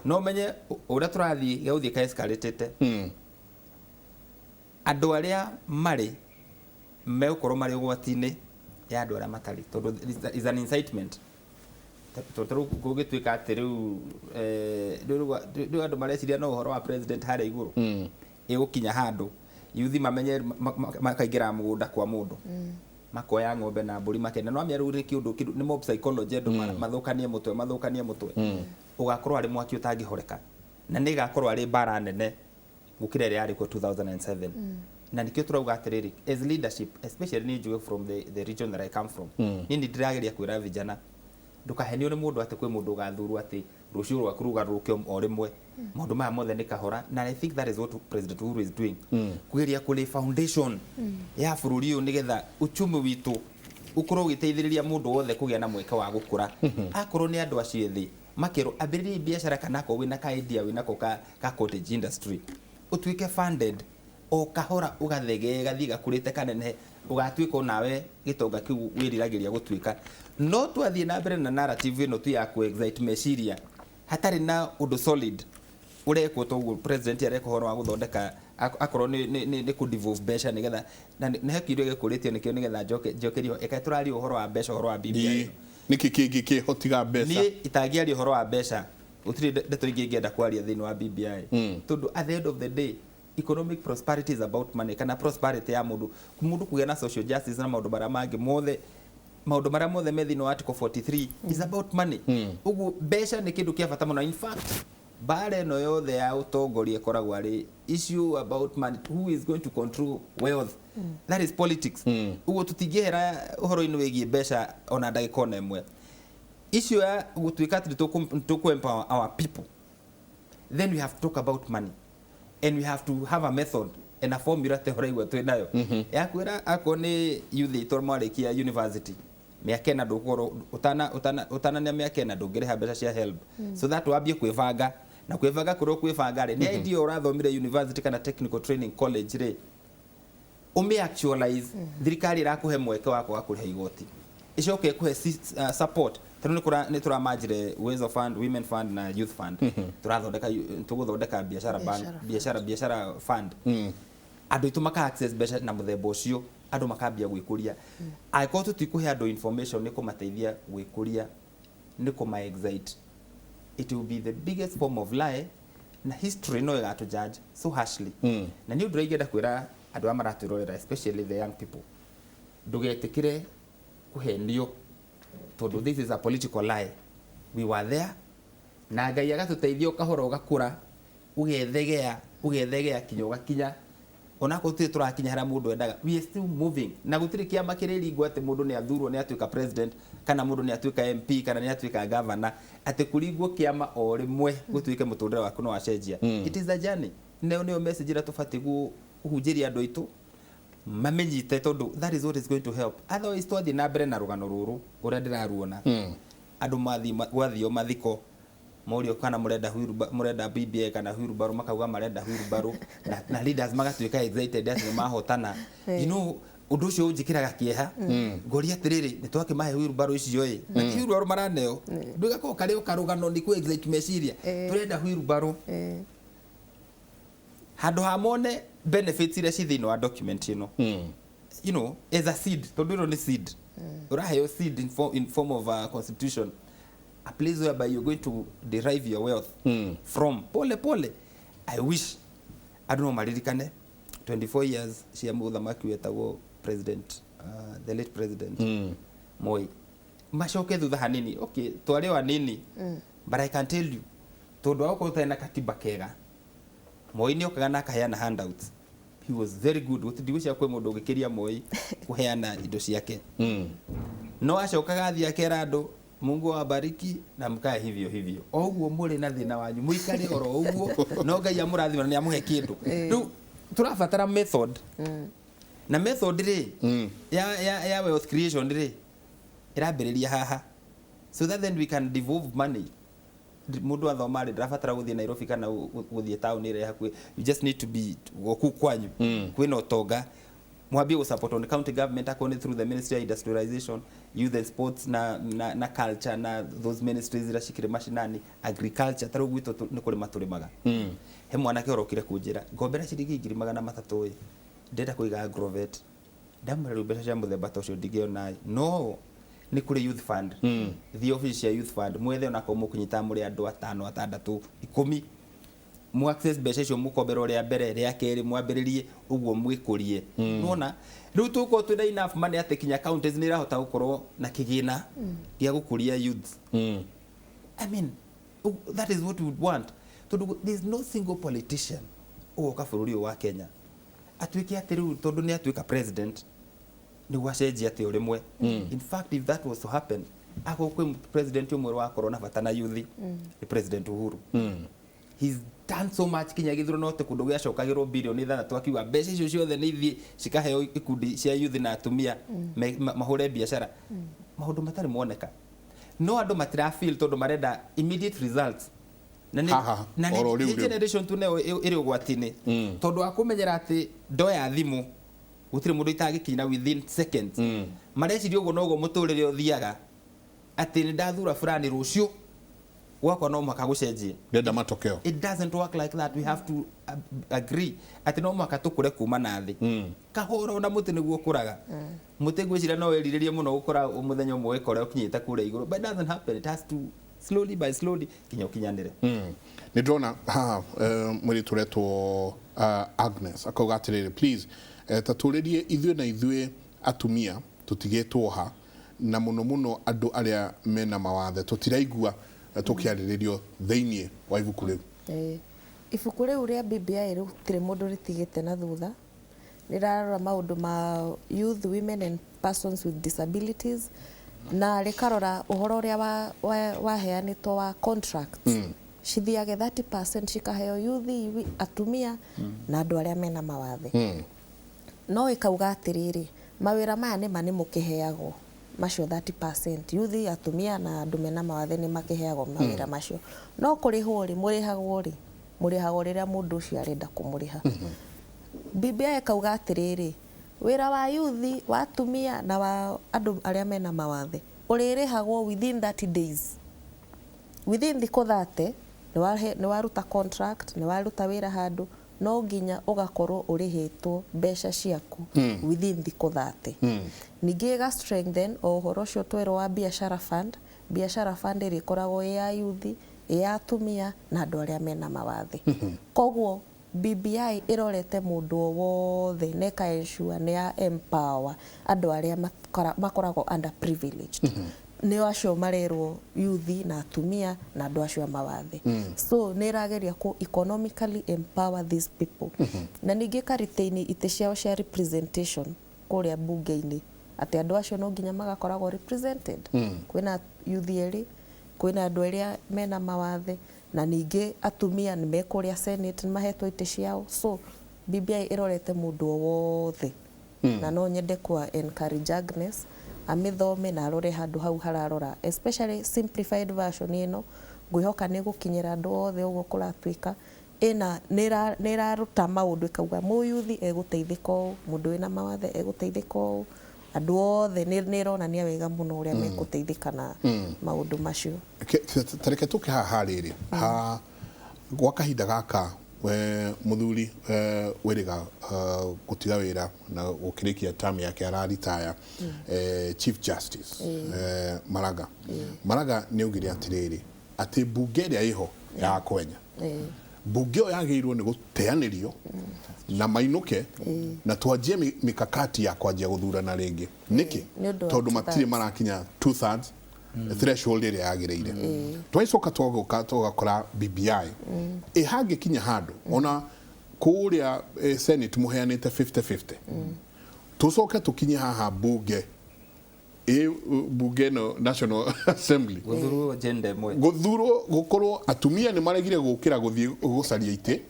no menye ũrĩa tũrathiĩ gegũthiĩ ka escalatĩte. Andũ arĩa marĩ megũkorwo marĩ ũgwati-inĩ ya andũ arĩa matarĩ, tondũ is an incitement, tondũ rĩu kũngĩtuĩka atĩ rĩu andũ mareciria no ũhoro wa president harĩa igũrũ, ĩgũkinya handũ yuthi mamenye makaingĩra mũgũnda kwa mũndũ, makoya ng'ombe na mbũri makenda. No amenya rĩu nĩ kĩũndũ nĩ mob psychology, andũ mathũkanie mũtwe, mathũkanie mũtwe, ũgakorwo arĩ mwaki ũtangĩhoreka. Na nĩ ĩgakorwo arĩ mbara nene gũkĩra ĩrĩa yarĩ kuo 2007. Na nĩkĩo tũrauga atĩrĩrĩ, as leadership, especially niĩ njuge from the region that I come from, niĩ nĩ ndĩrageria kwĩra vijana, ndũkahenio nĩ mũndũ atĩ kwĩ mũndũ ũgathurwo atĩ rũciũ rwaku rũgarũrũke o rĩmwe. Maũndũ maya mothe nĩ kahora, na I think that is what President Uhuru is doing, kũgeria kũlay foundation ya bũrũri ũyũ nĩgetha uchumi witũ ũkorwo ũgĩteithĩrĩria mũndũ wothe kũgĩa na mweke wa gũkũra. Akorwo nĩ andũ acio ethĩ makerwo ambĩrĩrie biacara, kana akorwo wĩna ka idea wĩnako ka cottage industry, ũtuĩke funded o kahora, ũgathegee, gathiĩ gakũrĩte kanenehe, ũgatuĩka onawe gĩtonga kĩu wĩriragĩria gũtuĩka. No twathiĩ na mbere na narrative ĩno tu ya kũ excite meciria hatarĩ na ũndũ solid ũrekwo, toguo president areka ũhoro wa gũthondeka, akorwo nĩ kũ devolve mbeca nĩgetha na nĩ he kĩũria gĩkũrĩtio nĩkĩo nĩgetha njoke njokerio. Eka tũraria ũhoro wa mbeca, ũhoro wa BBI. Nĩkĩ kĩngĩ kĩhotiga mbeca? Niĩ itangĩaria ũhoro wa mbeca, gũtirĩ ndeto ingĩ ingĩenda kwaria thĩinĩ wa BBI, tondũ at the end of the day economic prosperity is about money, kana prosperity ya mũndũ, mũndũ kũgĩa na social justice na maũndũ marĩa mangĩ mothe, maũndũ marĩa mothe me thĩinĩ wa article 43 is about money. Ũguo mbeca nĩ kĩndũ kĩa bata mũno. In fact, mbara ĩno yothe ya ũtongoria ĩkoragwo arĩ issue about money, who is going to control wealth. That is politics. Ũguo tũtingĩehera ũhoro-inĩ wĩgiĩ mbeca ona ndagĩka ona ĩmwe. Issue ya gũtuĩka atĩ nĩ tũkũ empower our people, then we have to talk about money and we have to have a method and a formula te ũraigua twĩ nayo ya kwĩra akorwo nĩ youth itũ mwarĩkia university mĩaka 4, ndũgũkorwo ũtana ũtana ũtanania mĩaka 4 ndũngĩrĩha mbeca cia HELB, so that wambie kwĩbanga. Na kwĩbanga kũrĩa kwĩbanga rĩ, nĩ idea ũrathomire university kana technical training college rĩ, ũmĩ actualize. Thirikari ĩrakũhe mweke wa kwaga kũrĩha igoti, ĩcoke ĩkũhe support, tondũ nĩ tũramanjire Uwezo Fund, Women Fund na Youth Fund. Tũrathondeka, tũgũthondeka biashara bank, Biashara. Biashara fund. Andũ aitũ maka access mbeca na mũthemba ũcio, andũ makambia gwĩkũria. Angĩkorwo tũtikũhe andũ information nĩ kũmateithia gwĩkũria, nĩ kũma excite, it will be the biggest form of lie, na history no ĩgatũ judge so harshly. Na nĩ ũndũ ũrĩa ingĩenda kwĩra andũ arĩa maratwĩrorera, especially the young people, ndũgetĩkĩre kũhenio, tondũ this is a political lie. We were there na Ngai agatũteithia, ũkahora, ũgakũra, ũgethegea, ũgethegea kinya ũgakinya onakorwo tũtirĩ tũrakinya harĩa mũndũ endaga. We are still moving, na gũtirĩ kĩama kĩrĩringwo atĩ mũndũ nĩ athurwo nĩ atuĩka president, kana mũndũ nĩ atuĩka MP, kana nĩ atuĩka governor, atĩ kũringwo kĩama o rĩmwe gũtuĩke mũtũrĩre waku no wacenjia. It is a journey. Nayo nĩyo message ĩrĩa tũbatiĩ kũhunjĩria andũ aitũ mamenyite, tondũ that is what is going to help. Otherwise twathiĩ na mbere na rũgano rũrũ ũrĩa ndĩraruona, andũ mathiĩ gwathio mathiko morio kana mũrenda mũrenda BBI kana wheelbarrow, makauga marenda wheelbarrow, na leaders magatuĩka excited atĩ nĩ mahotana. Ũndũ ũcio ũnjĩkĩraga kĩeha, ngoria atĩrĩrĩ, nĩ twakĩmahe wheelbarrow icio ĩ, na ti wheelbarrow maraneo, ndũgakorwo karĩ o karũgano nĩ kũ excite meciria, tũrenda wheelbarrow, handũ ha mone benefits iria ci thĩinĩ wa document ĩno, as a seed, tondũ ĩno nĩ seed ũraheo, seed in form of a constitution, a place whereby you're going to derive your wealth from pole pole. I wish andũ no maririkane 24 years cia mũthamaki wetagwo president, the late President Moi, macoke thutha hanini. Okay, twarĩ o anini, but I can tell you, tondũ wa gũkorwo ũtarĩ na katiba kega, Moi nĩ okaga na akaheana handouts. He was very good. Ndigwĩciria kwĩ mũndũ ũngĩkĩria Moi kũheana indo ciake, no acokaga athiĩ akera andũ, "Mungu awabariki na mkae hivyo hivyo." O ũguo mũrĩ na thĩna wanyu, mũikare oro ũguo, no Ngai amũrathima na nĩ amũhe kĩndũ. Rĩu tũrabatara method, na method rĩ ya wealth creation rĩ ĩrambĩrĩria haha, so that then we can devolve money. Mũndũ athoma rĩ, ndarabatara gũthiĩ Nairobi kana gũthiĩ taũni ĩrĩa hakuhĩ. You just need to be gũkũ kwanyu kwĩna ũtonga, mwambie gũ support on county government, akorwo nĩ through the Ministry of Industrialization, Youth and Sports na culture, na those ministries iria cikĩrĩ mashinani, agriculture. Ta rĩu gwitũ nĩ kũrĩma tũrĩmaga. He mwanake ũrokire kũnjĩra, "Ngombera ciringi 300,000 ĩ, ndĩrenda kũiga agrovet." Ndamwĩra, "Rĩu mbeca cia mũthemba ta ũcio ndingĩona, no nĩ kũrĩ Youth Fund. Thiĩ obici cia Youth Fund, mwethe onakorwo mũkũnyita mũrĩ andũ atano, atandatũ, 10, mu access mbeca icio, mũkomberwo rĩa mbere, rĩa kerĩ, mwambĩrĩrie ũguo mwĩkũrie." Nĩwona rĩu tũgũkorwo twĩna enough money atĩ kinya counties nĩ irahota gũkorwo na kĩgĩna gĩa gũkũria youths. I mean, that is what we would want. Tondũ there is no single politician ũgoka bũrũri ũyũ wa Kenya atuĩke atĩ rĩu tondũ nĩ atuĩka president nĩguo acenjie atĩ o rĩmwe. In fact, if that was to happen, akorwo kwĩ president ũmwe wakorwo na bata na youth, nĩ President Uhuru. He's done so much, kinya gĩthurano atĩ kũndũ gĩacokagĩrwo 6 bilioni akiuga mbeca icio ciothe nĩ ithiĩ cikaheo ikundi cia youth na atumia mahũre biacara, maũndũ matarĩ moneka. No andũ matira feel tondũ marenda immediate results na nĩ Haha, na nĩ oro rĩu nĩ rĩu. Generation tu nayo ĩrĩ ũgwati-inĩ tondũ wa kũmenyera atĩ ndoya thimũ gũtirĩ mũndũ itangĩkinya within seconds. Mareciria ũguo noguo mũtũrĩre ũthiaga, atĩ nĩ ndathura fulani, rũciũ gwakwa no mũhaka gũcenjie. Ndenda matokeo. It doesn't work like that. We have to agree atĩ no mũhaka tũkũre kuma na thĩ kahora. Ona mũtĩ nĩguo ũkũraga. Mũtĩ ngwĩciria no wĩrirĩrie mũno gũkũra mũthenya ũmwe wĩkore ũkinyĩte kũrĩa igũrũ, but it doesn't happen. It has to slowly by slowly nginya ũkinyanĩre. Nĩ ndĩrona haha mwĩrĩtu ũretwo Agnes akauga atĩrĩrĩ, please ta tũrĩrie ithuĩ na ithuĩ atumia tũtigĩtwo ha, na mũno mũno andũ arĩa mena mawathe tũtiraigua tũkĩarĩrĩrio thĩinĩ wa ibuku rĩu. Ĩĩ. Ibuku rĩu rĩa BBI rĩtirĩ mũndũ rĩtigĩte na thutha. Rĩrarora maũndũ ma youth, women and persons with disabilities, na rĩkarora ũhoro ũrĩa waheanĩtwo wa contracts cithiage 30% cikaheo youth, atumia na andũ arĩa mena mawathe. No ĩkauga atĩrĩrĩ, mawĩra maya nĩma nĩ mũkĩheagwo macio 30%, youth, atumia na andũ mena mawathe nĩ makĩheagwo mawĩra macio, no kũrĩhwo rĩ, mũrĩhagwo rĩ, mũrĩhagwo rĩrĩa mũndũ ũcio arenda kũmũrĩha. BBI ĩkauga atĩrĩrĩ, wĩra wa youth, wa atumia na wa andũ arĩa mena mawathe ũrĩrĩhagwo within 30 days, within thikũ 30. Nĩ waruta contract, nĩ waruta wĩra handũ, no nginya ũgakorwo ũrĩhĩtwo mbeca ciaku within thikũ 30. Ningĩ ĩga strengthen o ũhoro ũcio twerwo wa biashara fund. Biashara fund ĩrĩa ĩkoragwo ĩ ya youth, ĩ ya atumia na andũ arĩa mena mawathe. Koguo BBI ĩrorete mũndũ o wothe na ĩka ensure nĩ ya empower andũ arĩa makoragwo underprivileged, nĩo acio marerwo youth na atumia na andũ acio a mawathe. So nĩ ĩrageria kũ economically empower these people, na ningĩ ĩka retain itĩ ciao cia representation kũrĩa bunge-inĩ, atĩ andũ acio no nginya magakoragwo represented. Kwĩna youth erĩ, kwĩna andũ arĩa mena mawathe, na ningĩ atumia nĩ mekũrĩa Senate, nĩ mahetwo itĩ ciao. So BBI ĩrorete mũndũ o wothe, na no nyende kwa encourage Agnes amĩthome na arore handũ hau hararora, especially simplified version ĩno. Ngwĩhoka nĩ gũkinyĩra andũ othe ũguo kũratuĩka ĩna nĩ ĩraruta maũndũ, ĩkauga mũyuthi egũteithĩka ũũ, mũndũ wĩna mawathe egũteithĩka ũũ, andũ othe nĩ ĩronania wega mũno ũrĩa mekũteithĩka na maũndũ macio. Tareke tũke haha rĩrĩ ha gwa kahinda gaka we mũthuri wĩrĩga gũtiga wĩra na gũkĩrĩkia term yake araritaya, Chief Justice Maraga. Maraga nĩ augire atĩrĩrĩ, atĩ mbunge ĩrĩa ĩho ya kwenya, mbunge ĩyo yagĩrĩirwo nĩ gũteanĩrio na mainũke na twanjie mikakati ya kwanjia gũthurana rĩngĩ. Nĩkĩ? Nĩ ũndũ wa Tondũ matirĩ two-thirds. marakinya two thirds threshold ĩrĩa yagĩrĩire. Twacoka twagoka tũgakora BBI ĩhangĩkinya handũ ona kũrĩa Senate mũheanĩte 50-50, tũcoke tũkinye haha mbunge ĩ mbunge ĩno, National Assembly, Gũthurwo agenda ĩmwe. Gũthurwo gũkorwo atumia nĩ maregire gũkĩra gũthiĩ gũcaria itĩ,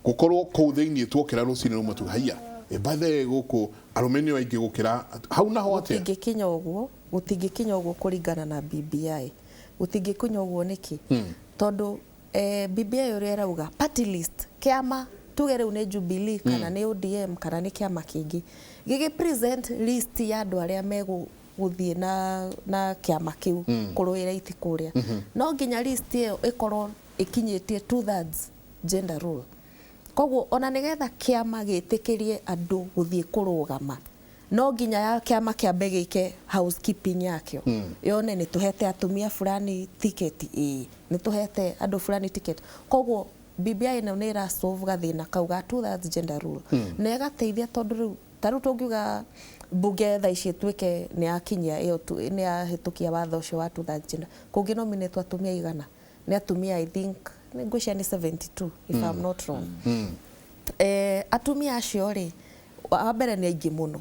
gũkorwo kũu thĩinĩ tuokĩra rũcinĩ rũmwe tuga haiya, by the way, gũkũ arũme nĩo aingĩ gũkĩra hau, naho atĩa? Gũtingĩkinya ũguo, gũtingĩkinya ũguo kũringana na BBI. Gũtingĩkinya ũguo nĩkĩ? Tondũ BBI ũrĩa ĩrauga, party list, kĩama tuge rĩu nĩ Jubilee kana nĩ ODM kana nĩ kĩama kĩngĩ gĩgĩ present list ya andũ arĩa megũthiĩ na kĩama kĩu kũrũĩra itĩ kũrĩa, no nginya list ĩyo ĩkorwo ĩkinyĩtie two thirds gender rule. Koguo ona nĩgetha kĩama gĩtĩkĩrie andũ gũthiĩ kũrũgama, no nginya ya kĩama kĩambe gĩke housekeeping yakĩo, yone nĩ tũhete atumia fulani tiketi, ĩĩ, nĩ tũhete andũ fulani ticket. Koguo BBI ĩno nĩ ĩra solve gathĩna kau ga two thirds gender rule na ĩgateithia, tondũ rĩu ta rĩu tũngiuga mbunge thaa ici ĩtuĩke nĩ yakinyia ĩyo nĩ yahĩtũkia watho ũcio wa two thirds gender, kũngĩ nominate atumia igana, nĩ atumia I think Ngwĩciria nĩ 72, if I'm not wrong. Atumia acio rĩ, wa mbere nĩ aingĩ mũno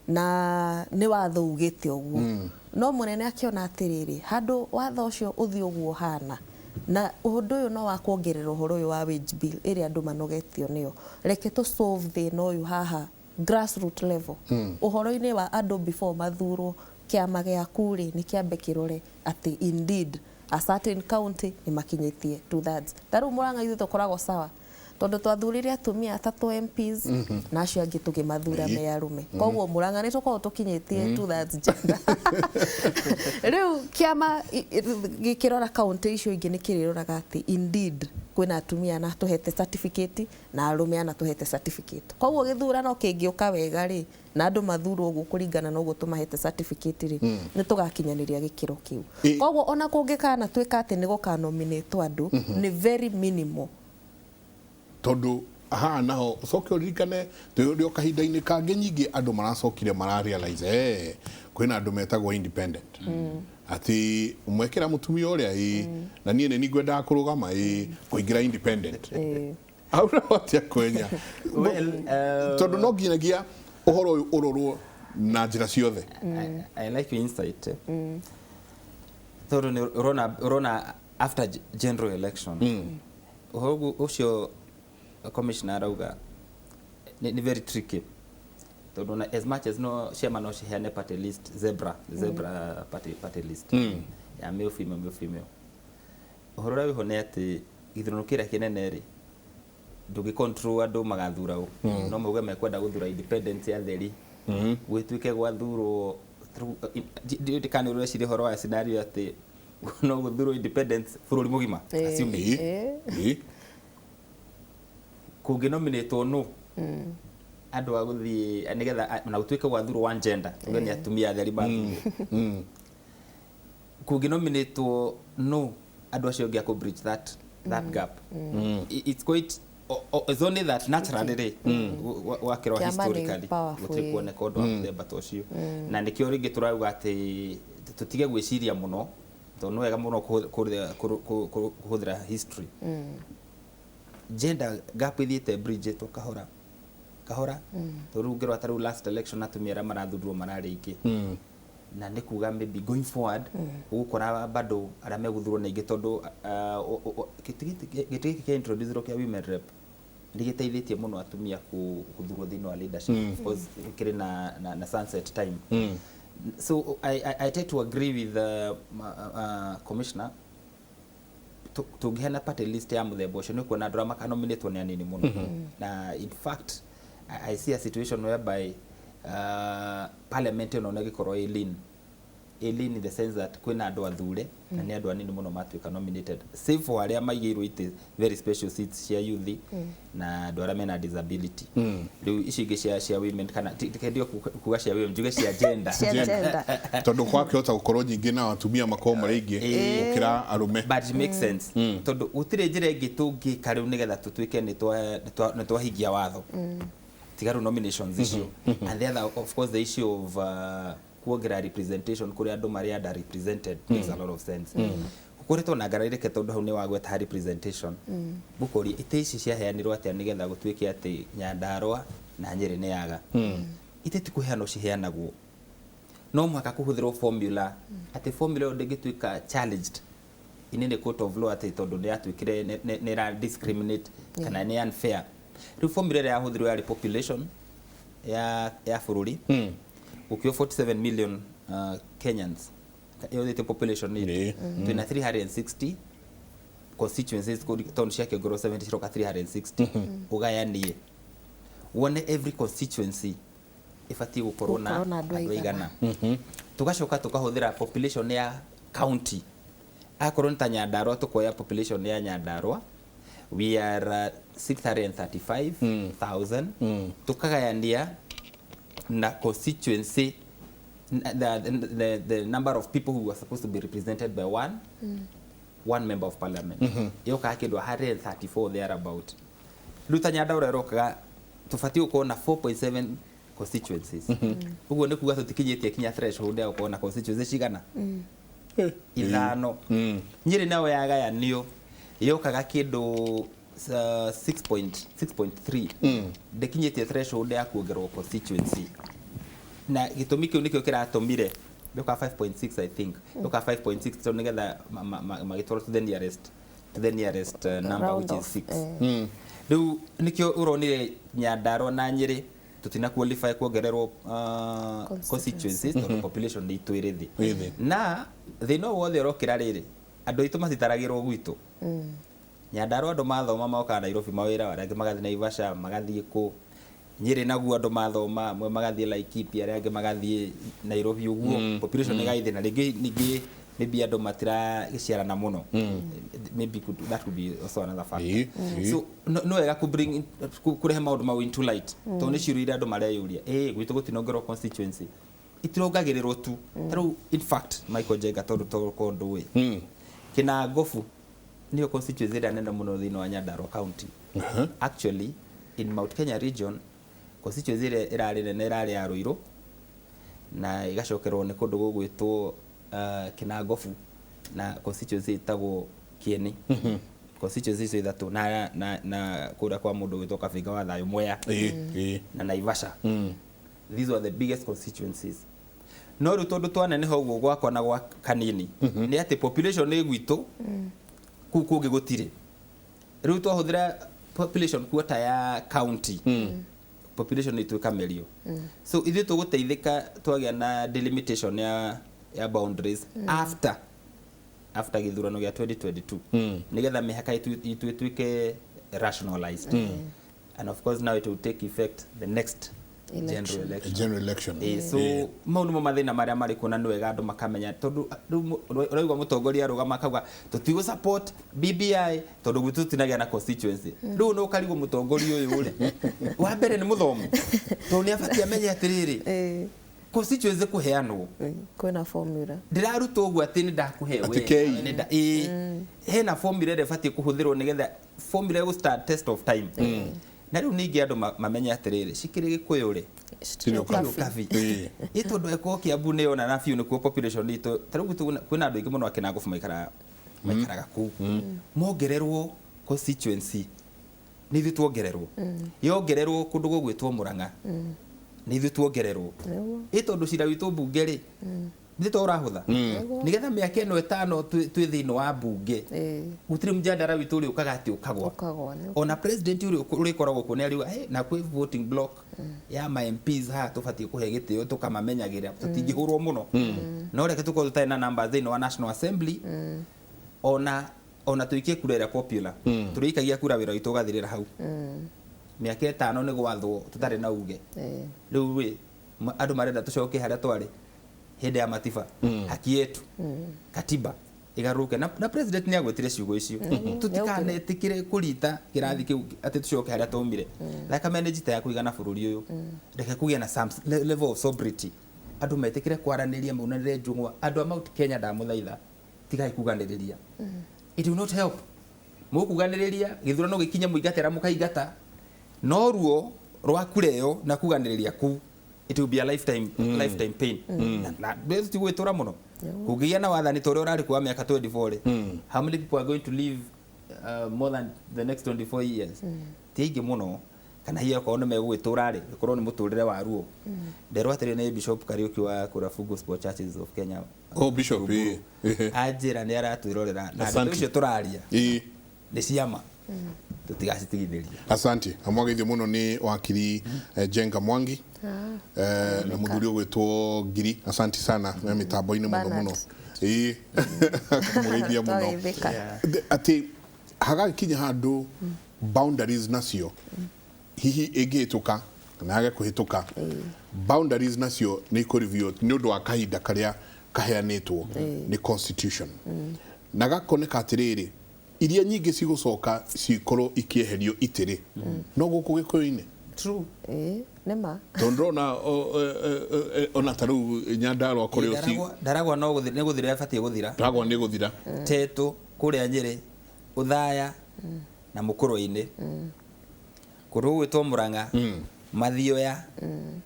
na nĩ watho ugĩte ũguo, no mũnene akĩona atĩrĩrĩ, handũ watho ũcio ũthiĩ ũguo ũhana na ũndũ ũyũ no wa kuongerera ũhoro ũyũ wa wage bill ĩrĩa andũ manogetio nĩyo, reke tũ solve thĩna ũyũ haha grassroot level, ũhoro-inĩ wa andũ before mathurwo. Kĩama gĩaku rĩ, nĩ kĩambe kĩrore atĩ indeed a certain county nĩ makinyĩtie two thirds. Ta rĩu Mũrang'a ithuĩ tũkoragwo sawa tondũ twathurire atumia atatũ MPs na acio angĩ tũkĩmathura me arume, koguo Mũrang'a nĩ tũkoragwo tũkinyĩtie two thirds gender. Rĩu kĩama gĩkĩrora kaunti icio ingĩ nĩ kĩrĩroraga atĩ indeed kwĩna atumia na tũhete certificate na arũme ana tũhete certificate, koguo gĩthurano kĩngĩũka wega rĩ, na andũ mathurwo ũguo kũringana na ũguo tũmahete certificate rĩ, nĩ tũgakinyanĩria gĩkĩro kĩu. Koguo ona kũngĩkana tuĩka atĩ nĩ gũkanominĩtwo andũ, nĩ very minimal. Tondũ haha naho ũcoke ũririkane twĩ o kahinda-inĩ kangĩ nyingĩ andũ maracokire mara realize kwĩna andũ metagwo independent, atĩ mwekĩra mũtumia ũrĩa ĩ na niĩ nĩ ningwendaga kũrũgama ĩ kũingĩra independent. Hau naho atĩa kwenya? Well, Tondũ no nginyagia ũhoro ũyũ ũrorwo na njĩra ciothe. I like your insight. Tondũ nĩ ũrona after general election, ũhoro ũcio commissioner arauga nĩ very tricky, tondũ na as much as no ciama no ciheane party list, zebra party list ya male, female, male, female, ũhoro ũrĩa wĩho nĩ atĩ gĩthurano kĩrĩa kĩnene rĩ, ndũngĩ control andũ magathura ũ. No mauge mekwenda gũthura independent ya theri, gwĩtuĩke gwathurwo ndikana ũreciria ũhoro wa scenario atĩ no gũthurwo independent bũrũri mũgima, assuming. Ĩ. Kũngĩnominatwo no andũ a gũthiĩ nĩgetha na gũtuĩke gwathurwo one gender, tuge nĩ atumia atheri mathurwo, kũngĩnominatwo no andũ acio angĩ a kũ bridge that gap. It's quite it's only that naturally rĩ, wakĩrora Kĩama nĩ historically powerful, gũtirĩ ĩ. kuoneka ũndũ wa mũthemba ta ũcio, na nĩkĩo rĩngĩ tũrauga atĩ tũtige gwĩciria mũno, tondũ nĩ wega mũno kũhũthĩra history. Gender gap ĩthiĩte bridge kahora kahora, tondũ rĩu ũngĩrora ta rĩu last election atumia arĩa marathurirwo mararĩ aingĩ, na nĩ kuga maybe going forward ũgũkora bado arĩa megũthurwo nĩ aingĩ, tondũ gĩtĩ gĩkĩ kĩa introduce kĩa women rep nĩ gĩteithĩtie mũno atumia gũthurwo thĩinĩ wa leadership. Of course kĩrĩ na sunset time, so I tend to agree with the commissioner. Tũngĩheana party list ya mũthemba ũcio, nĩ kuona andũ arĩa makanominatwo nĩ anini mũno, na in fact I see a situation whereby parliament ĩno nĩ ĩgĩkorwo ĩ lean, ĩ lean in the sense that kwĩna andũ athure na nĩ andũ anini mũno matuĩka nominated, save for arĩa maigĩirwo itĩ very special seats cia youth na andũ arĩa mena disability. Rĩu ici ingĩ cia women, kana tikendio kuga cia women, njuge cia gender. Cia gender. Tondũ kwakĩhota gũkorwo nyingĩ na atumia makorwo marĩ aingĩ gũkĩra arũme. But it makes sense, tondũ gũtirĩ njĩra ĩngĩ tũngĩka rĩu nĩgetha tũtuĩke nĩ twahingia watho tiga rĩu nominations icio. And the other, of course, the issue of kuongerera representation kũrĩ andũ marĩa underrepresented makes a lot of sense. Gũkoretwo na ngarari-reke, tondũ hau nĩ wagweta representation, ngũkũria itĩ ici ciaheanirwo atĩa nĩgetha gũtuĩke atĩ Nyandarua na Nyĩrĩ nĩ yaga? Itĩ ti kũheanwo ciheanagwo, no mũhaka kũhũthĩrwo formula, atĩ formula ĩyo ndĩngĩtuĩka challenged in any court of law atĩ tondũ nĩ yatuĩkire nĩ ĩra discriminate kana nĩ unfair. Rĩu formula ĩrĩa yahũthĩrwo yarĩ population ya bũrũri, gũkĩo 47 million Kenyans, ĩyo nĩtio population itũ. Twĩna 360 constituencies, tondũ ciakĩongererwo 70 ciroka 360. Ũgayanie wone every constituency ĩbatiĩ gũkorwo na Gũkorwo na andũ andũ aigana. aigana. Tugacoka tukahũthĩra population ya county, akorwo nĩ ta Nyandarua, tukoya population ya Nyandarua, we are 635,000, tukagayania na constituency, the number of people who are supposed to be represented by one member of parliament, yokaga kĩndũ 134 thereabout. Rĩu ta Nyandarua ĩrokaga tũbatiĩ gũkorwo na 4.7 constituencies. Ũguo nĩ kuga tũtikinyĩtie kinya threshold ya gũkorwo na constituencies cigana? Ithano. Nyĩrĩ nayo yagayanio Yokaga kĩndũ 6.3, ndĩkinyĩtie threshold ya kuongererwo constituency, na gĩtũmi kĩu nĩkĩo kĩratũmire yoka 5.6, I think yoka 5.6, so nĩgetha magĩtwarwo to the nearest number, round which is off, 6. Eh. Rĩu nĩkĩo ũronire Nyandarua na Nyĩrĩ tũtina qualify kuongererwo constituencies tondũ population nĩ itũ ĩrĩ thĩ. Ĩ thĩ. Na thĩna o wothe ũrokĩra rĩrĩ, andũ aitũ matitaragĩrwo gwitũ. Nyandarua andũ mathoma mokaga Nairobi mawĩra, arĩa angĩ magathiĩ Naivasha, magathiĩ kũ. Nyĩrĩ naguo andũ mathoma amwe magathiĩ Laikipia, arĩa angĩ magathiĩ Nairobi ũguo, population ĩgathiĩ na rĩngĩ ningĩ maybe andũ matiragĩciarana mũno. Maybe that could be also another factor. Ĩ. So no wega ku bring kũrehe maũndũ mau into light, tondũ nĩ ciũria iria andũ mareyũria, ĩ gwitũ gũtinongerwo constituency, itirongagĩrĩrwo tu. Ta rĩu in fact, Michael Njenga, tondũ tokorwo ndũĩ, Kĩnangobu nĩyo constituency ĩrĩa nene mũno thĩinĩ wa Nyandarua County. Actually, in Mount Kenya region, constituency ĩrĩa ĩrarĩ nene ĩrarĩ ya Ruiru na ĩgacokerwo nĩ kũndũ gũgwĩtwo Kĩnangobu na constituency ĩtagwo Kieni. Constituency icio ithatũ na kũrĩa kwa mũndũ gwĩtwo Kabinga wa Thayũ, Mwea Ĩ. na Naivasha. These were the biggest constituencies. No rĩu tondũ twaneneha ũguo gwakwa na gwa kanini, nĩ atĩ population nĩ gwitũ kũu kũngĩ gũtirĩ. Rĩu twahũthĩra population quota ya county, population nĩ ĩtuĩka merio. So ithuĩ tũgũteithĩka twagĩa na delimitation ya boundaries after gĩthurano gĩa 2022, nĩgetha mĩhaka itũ ĩtuĩke rationalized, and of course now it will take effect the next election. General election. General election. So mau nĩmo mathĩna marĩa marĩ kuo, na nĩ wega andũ makamenya, tondũ rĩu ũraigua mũtongoria arũgama akauga tũtigũ support BBI tondũ gwitũ tũtinagĩa na constituency. Rĩu no ũkarigwo mũtongoria ũyũ rĩ, wa mbere nĩ mũthomu, tondũ nĩ abatiĩ amenye atĩrĩrĩ, constituency kũheanwo kwĩna formula. Ndĩrarutwo ũguo atĩ nĩ ndakũhe Atĩ we, kei. Ĩĩ. Hena formula ĩrĩa ĩbatiĩ kũhũthĩrwo nĩgetha formula ĩgũ stand test of time. Na rĩu ningĩ andũ mamenye atĩrĩrĩ, cikĩrĩ Gĩkũyũ rĩ, Citirĩ Citirĩ ũkabi. ũkabi. Ĩĩ. Ĩ tondũ eko Kiambu nĩ yona na biũ nĩkuo population itũ. Ta rĩu gwitũ kwĩna andũ aingĩ mũno a Kĩnangobu maikaraga kũu. Mongererwo constituency nĩ ithuĩ tuongererwo, yongererwo kũndũ gũgwĩtwo Mũrang'a nĩ ithuĩ tuongererwo. Nĩguo. Ĩ tondũ cira witũ mbunge rĩ, nĩ to ũrahũtha nĩgetha mĩaka ĩno 5 twĩ thĩinĩ wa mbunge, gũtirĩ mjadara witũ ũrĩa ũkaga atĩ ũkagwa. Ũkagwa, nĩ Ona president ũrĩa ũrĩkoragwo kuo nĩ ariuga, "Hey, na kwĩ voting block ya ma MPs haha tũbatiĩ kũhe gĩtĩo, tũkamamenyagĩrĩra, tũtingĩhũrwo mũno, no reke tũkorwo tũtarĩ na numbers thĩinĩ wa National Assembly, ona tũikie kura ĩrĩa popular, tũrĩikagia kura, wĩra witũ ũgathirĩra hau. Mĩaka 5 nĩ gwathwo tũtarĩ na uge." Rĩu rĩ, andũ marenda tũcoke harĩa twarĩ hĩndĩ ya Matiba, haki yetu, katiba ĩgarũrũke. Na president nĩ agwetire ciugo icio, tũtikanetĩkĩre kũrita kĩrathi kĩu atĩ tũcoke harĩa twaumire. Thakame nĩ njita ya kũigana bũrũri ũyũ. Reke kũgĩe na some level of sobriety, andũ metĩkĩre kwaranĩria, maunanĩre njũng'wa. Andũ a Mount Kenya, ndamũthaitha, tigai kuganĩrĩria. It will not help. Mũkuganĩrĩria, gĩthurano gĩkinye, mũingate arĩa mũkaingata, no ruo rwa kura ĩyo na kuganĩrĩria kũu, it will be a lifetime pain. Na tigwĩtũra mũno kũngĩgĩa na wathani ta ũrĩa ũrarĩ kuo wa mĩaka 24 rĩ. How many people are going to live more than the next 24 years? Ti aingĩ mũno, kana hihi okorwo nĩ megũgĩtũra rĩ, ĩkorwo nĩ mũtũrĩre wa ruo. Nderwo atĩrĩ, nĩ Bishop Kariuki wa kũrĩa Gospel Churches of Kenya. Oh, Bishop, ĩĩ. Ĩhĩ. Anjĩra nĩ aratwĩrorera na ndeto Asante. icio tũraria nĩ ciama, tũtigacitigithĩria. Asante, amwageithio mũno nĩ wakiri Jenga Mwangi na mũthuri ũgwĩtwo Ngiri. Asante sana me mĩtambo-inĩ mũno mũno. Bernard. Ĩĩ, akamũgeithia mũno. Twageithĩka. Atĩ hagagĩkinya handũ boundaries nacio hihi ĩngĩhĩtũka kana yage kũhĩtũka, boundaries nacio nĩ ikũ-review nĩ ũndũ wa kahinda karĩa kaheanĩtwo nĩ constitution, na gakoneka atĩrĩrĩ, iria nyingĩ cigũcoka cikorwo ikĩeherio itĩrĩ no gũkũ Gĩkũyũ-inĩ. True. Ĩĩ, nĩ ma. Tondũ ndĩrona ona ta rĩu Nyandarua kũrĩ ũci Ndaragwa no nĩ gũthira ĩbatiĩ gũthira. Ndaragwa nĩ gũthira. Tetu kũrĩa Nyĩrĩ, Ũthaya na Mũkũrwe-inĩ, kũndũ gũgwĩtwo Mũrang'a, Mathioya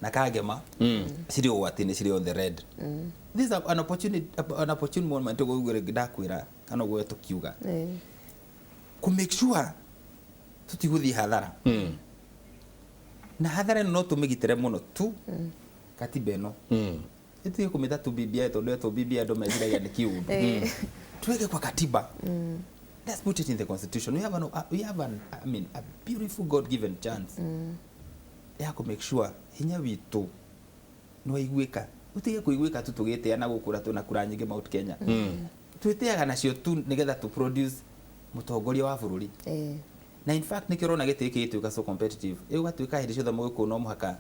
na Kangema cirĩ ũgwati-inĩ, cirĩ on the red. This is an opportunity, an opportune moment ũguo rĩngĩ ndakwĩra kana ũguo tũkiuga. Ku make sure tutigũthiĩ hathara, na hathara ĩno no tũmĩgitĩre mũno tu katiba ĩno. Ĩtige kũmĩta tu BBI, tondũ etwo BBI andũ meciragia nĩ kĩũndũ. Tuweke kwa katiba. Let's put it in the constitution. We have an, I mean, a beautiful God given chance ya kũ make sure hinya witũ nĩ waiguĩka, ũtige kũiguĩka tu tũgĩtĩa na gũkũra twĩna kura nyingĩ Mount Kenya. Twĩtĩaga nacio tu nĩgetha tu produce mũtongoria wa bũrũri. Na in fact nĩkĩo ũrona gĩtĩ gĩkĩ gĩtuĩka so competitive, ĩgũgatuĩka hĩndĩ ciothe mũgĩkũyũ no mũhaka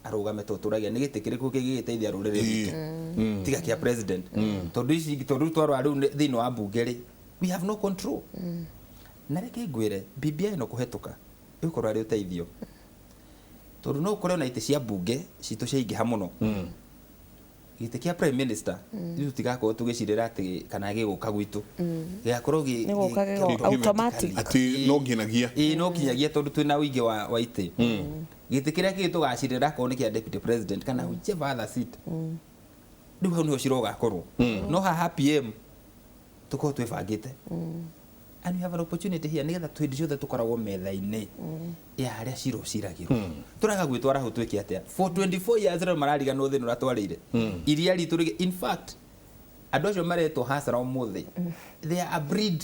arũgame, tondũ tũragia nĩ gĩtĩ kĩrĩkũ kĩngĩgĩteithia rũrĩrĩ rwitũ tiga kĩa president? Tondũ ici ingĩ, tondũ rĩu twarora rĩu thĩinĩ wa mbunge rĩ, we have no control. Na reke ngwĩre, BBI ĩno kũhetũka ĩgũkorwo arĩ ũteithio, tondũ no ũkore ona itĩ cia mbunge citũ ciaingĩha mũno, gĩtĩ kĩa prime minister ithuĩ tũtigakorwo tũgĩcirĩra atĩ kana gĩgũka gwitũ, gĩgakorwo Nĩ gũka automatic. Atĩ no nginyagia. Ĩĩ, no kinyagia, tondũ twĩna ũingĩ wa itĩ. Gĩtĩ kĩrĩa kĩngĩ tũgacirĩra akorwo nĩ kĩa deputy president kana whichever other seat, rĩu hau nĩho cira ũgakorwo. No haha PM tũkorwo twĩbangĩte, and we have an opportunity here nĩgetha hĩndĩ ciothe tũkoragwo metha-inĩ ya harĩa cira ũciragĩrwo. Tũraga gwĩtwara hau twĩke atĩa? For 24 years rĩu marariganwo thĩna ũrĩa twarĩire iria ritũ rĩgĩ. In fact, andũ acio maretwo hasara ũmũthĩ, they are a breed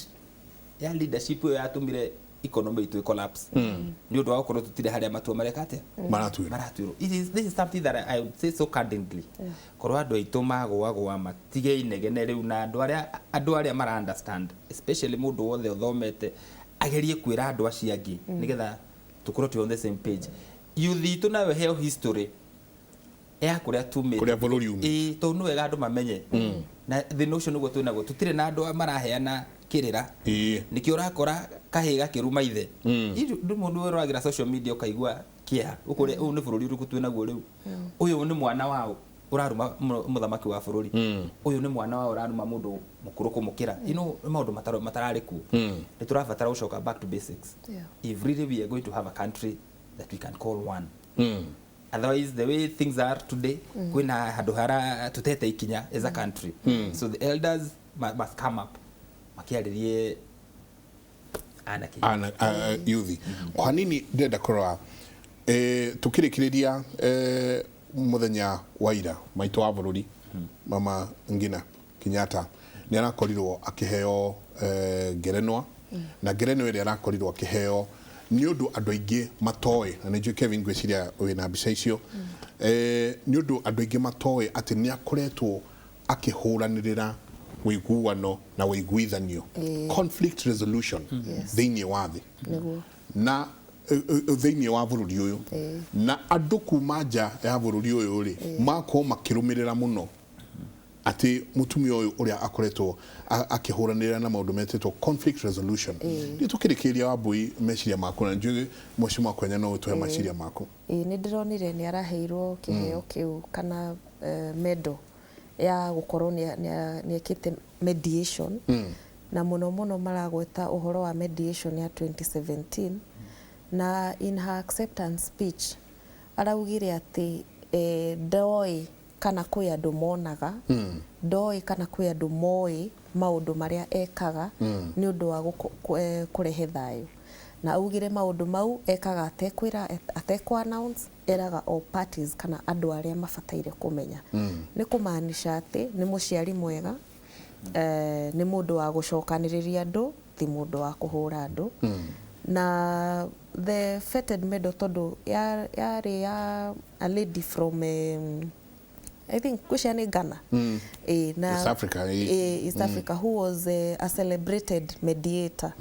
ya leadership ĩyo yatũmire economy itũ collapse, nĩ ũndũ wa gũkorwo tũtirĩ harĩa matua mareka atĩa? Maratuĩrwo. Maratuĩrwo. It is this is something that I would say so candidly, korwo andũ aitũ magũagũa matige inegene rĩu, na andũ arĩa mara understand, especially mũndũ wothe ũthomete, agerie kwĩra andũ acio angĩ nĩgetha tũkorwo twĩ on the same page. Youth itũ nayo heo history ya kũrĩa tumĩte. Kũrĩa bũrũri umĩte. Ĩĩ, tondũ nĩ wega andũ mamenye na thĩna ũcio nĩguo twĩnaguo, tũtirĩ na andũ maraheana kĩrĩra. Nĩkĩo ũrakora kahĩĩ gakĩruma ithe. Ndũ mũndũ ũragĩra social media ũkaigua kĩeha, ũkũrĩa ũyũ nĩ bũrũri ũrĩkũ twĩnaguo rĩu? Ũyũ nĩ mwana wao ũraruma mũthamaki wa bũrũri? Ũyũ nĩ mwana wao ũraruma mũndũ mũkũrũ kũmũkĩra? Nĩ maũndũ matararĩ kuo. Nĩ tũrabatara gũcoka back to basics if really we are going to have a country that we can call one. Otherwise, the way things are today, kwĩna handũ hara tutete ikinya as a country. So the elders must come up makiarĩrie anake. Ana yuthi. Kwa nini ndĩrenda kũrora, tukĩrĩkĩrĩria, mũthenya wa ira maitũ wa bũrũri Mama Ngina Kenyatta nĩ arakorirwo akĩheo ngerenwa, na ngerenwa ĩrĩa arakorirwo akĩheo nĩ ũndũ andũ aingĩ matoĩ, na nĩ njũĩ Kevin ngwĩciria wĩna mbica icio, nĩ ũndũ andũ aingĩ matoĩ atĩ nĩ akoretwo akĩhũranĩrĩra ũiguano na ũiguithanio, conflict resolution, thĩinĩ wa thĩ na thĩinĩ wa bũrũri ũyũ, na andũ kuma nja ya bũrũri ũyũ rĩ, makorwo makĩrũmĩrĩra mũno atĩ mũtumia ũyũ ũrĩa akoretwo akĩhũranĩra na maũndũ metĩtwo conflict resolution. Nĩ tũkĩrĩkĩrĩria, Wambui, meciria maku, na njũĩ mheshimiwa Kwenya no ũtũhe meciria maku. Ĩĩ, nĩ ndĩronire nĩ araheirwo kĩheo kĩu kana medal ya gũkorwo nĩ ekĩte mediation, na mũno mũno maragweta ũhoro wa mediation ya 2017. Na in her acceptance speech araugire atĩ ndoĩ kana kwĩ andũ monaga, ndoĩ kana kwĩ andũ moĩ maũndũ marĩa ekaga nĩ ũndũ wa kũrehe thayũ, na augire maũndũ mau ekaga atekwĩra, atekũ announce, eraga o parties kana andũ arĩa mabataire kũmenya. Nĩ kũmaanisha atĩ nĩ mũciari mwega, nĩ mũndũ wa gũcokanĩrĩria andũ, ti mũndũ wa kũhũra andũ. Na the feted medal, tondũ yarĩ ya a lady from I think kwĩcia nĩ Ghana. Na East Africa, ĩĩ. East Africa, who was a celebrated mediator.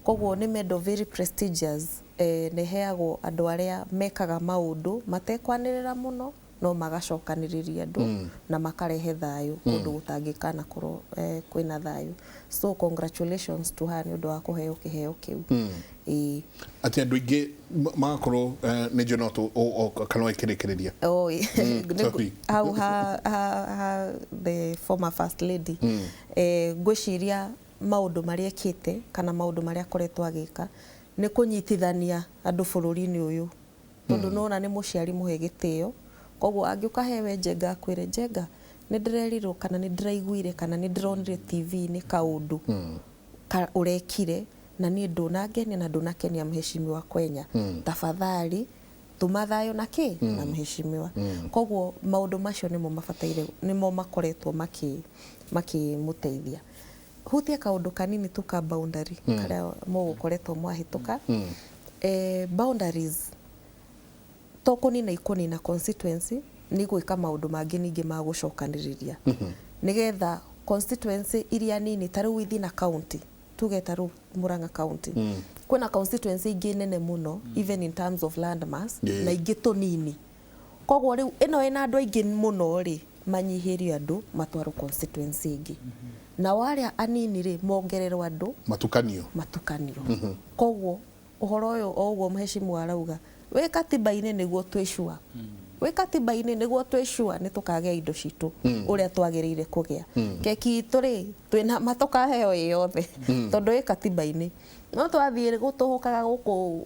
Koguo nĩ medal very prestigious, nĩ heagwo andũ arĩa mekaga maũndũ matekwanĩrĩra mũno, no magacokanĩrĩria andũ na makarehe thayũ kũndũ gũtangĩkana korwo kwĩna thayũ. So congratulations to her nĩ ũndũ wa kũheo kĩheo kĩu. Ĩĩ. Atĩ andũ aingĩ magakorwo nĩ njũĩ no kana ĩkĩrĩkĩrĩria. Oh, Sorry. Hau ha the former first lady, ngwĩciria maũndũ marĩa ekĩte kana maũndũ marĩa akoretwo agĩka nĩ kũnyitithania andũ bũrũri-inĩ ũyũ, tondũ nona nĩ mũciari mũhe gĩtĩo. Koguo angĩũka hewe Njenga akwĩre, "Njenga, nĩ ndĩrerirwo kana nĩ ndĩraiguire kana nĩ ndĩronire TV-inĩ kaũndũ ka ũrekire," Na niĩ ndũnangenia na ndũnakenia mheshimiwa Kwenya. Tafadhali tũma thayũ na kĩ na mheshimiwa. Koguo maũndũ macio nĩmo mabataire, nĩmo makoretwo makĩmũteithia. Hutie kaũndũ kanini tu ka boundary karĩa mũgũkoretwo mwahĩtũka. Boundaries to kũnina ikũnina constituency, nĩ gwĩka maũndũ mangĩ ningĩ ma gũcokanĩrĩria nĩgetha constituency iria nini, ta rĩu within a county, tuge ta rĩu Murang'a County, kwĩna constituency ingĩ nene mũno even in terms of land mass na ingĩ tũnini. Koguo rĩu ĩno ĩna andũ aingĩ mũno rĩ, manyihĩrio andũ matwarwo constituency ĩngĩ, nao arĩa anini rĩ, mongererwo andũ. Matukanio. Matukanio. Koguo ũhoro ũyũ o ũguo mheshimiwa arauga wĩ katiba-inĩ, nĩguo twĩ sure wĩ katiba-inĩ, nĩguo twĩ sure nĩ tũkagĩa indo citũ ũrĩa twagĩrĩire kũgĩa. Keki itũ rĩ, twĩna ma tũkaheo ĩ yothe tondũ ĩ katiba-inĩ. No twathiĩ gũtũhũkaga gũkũ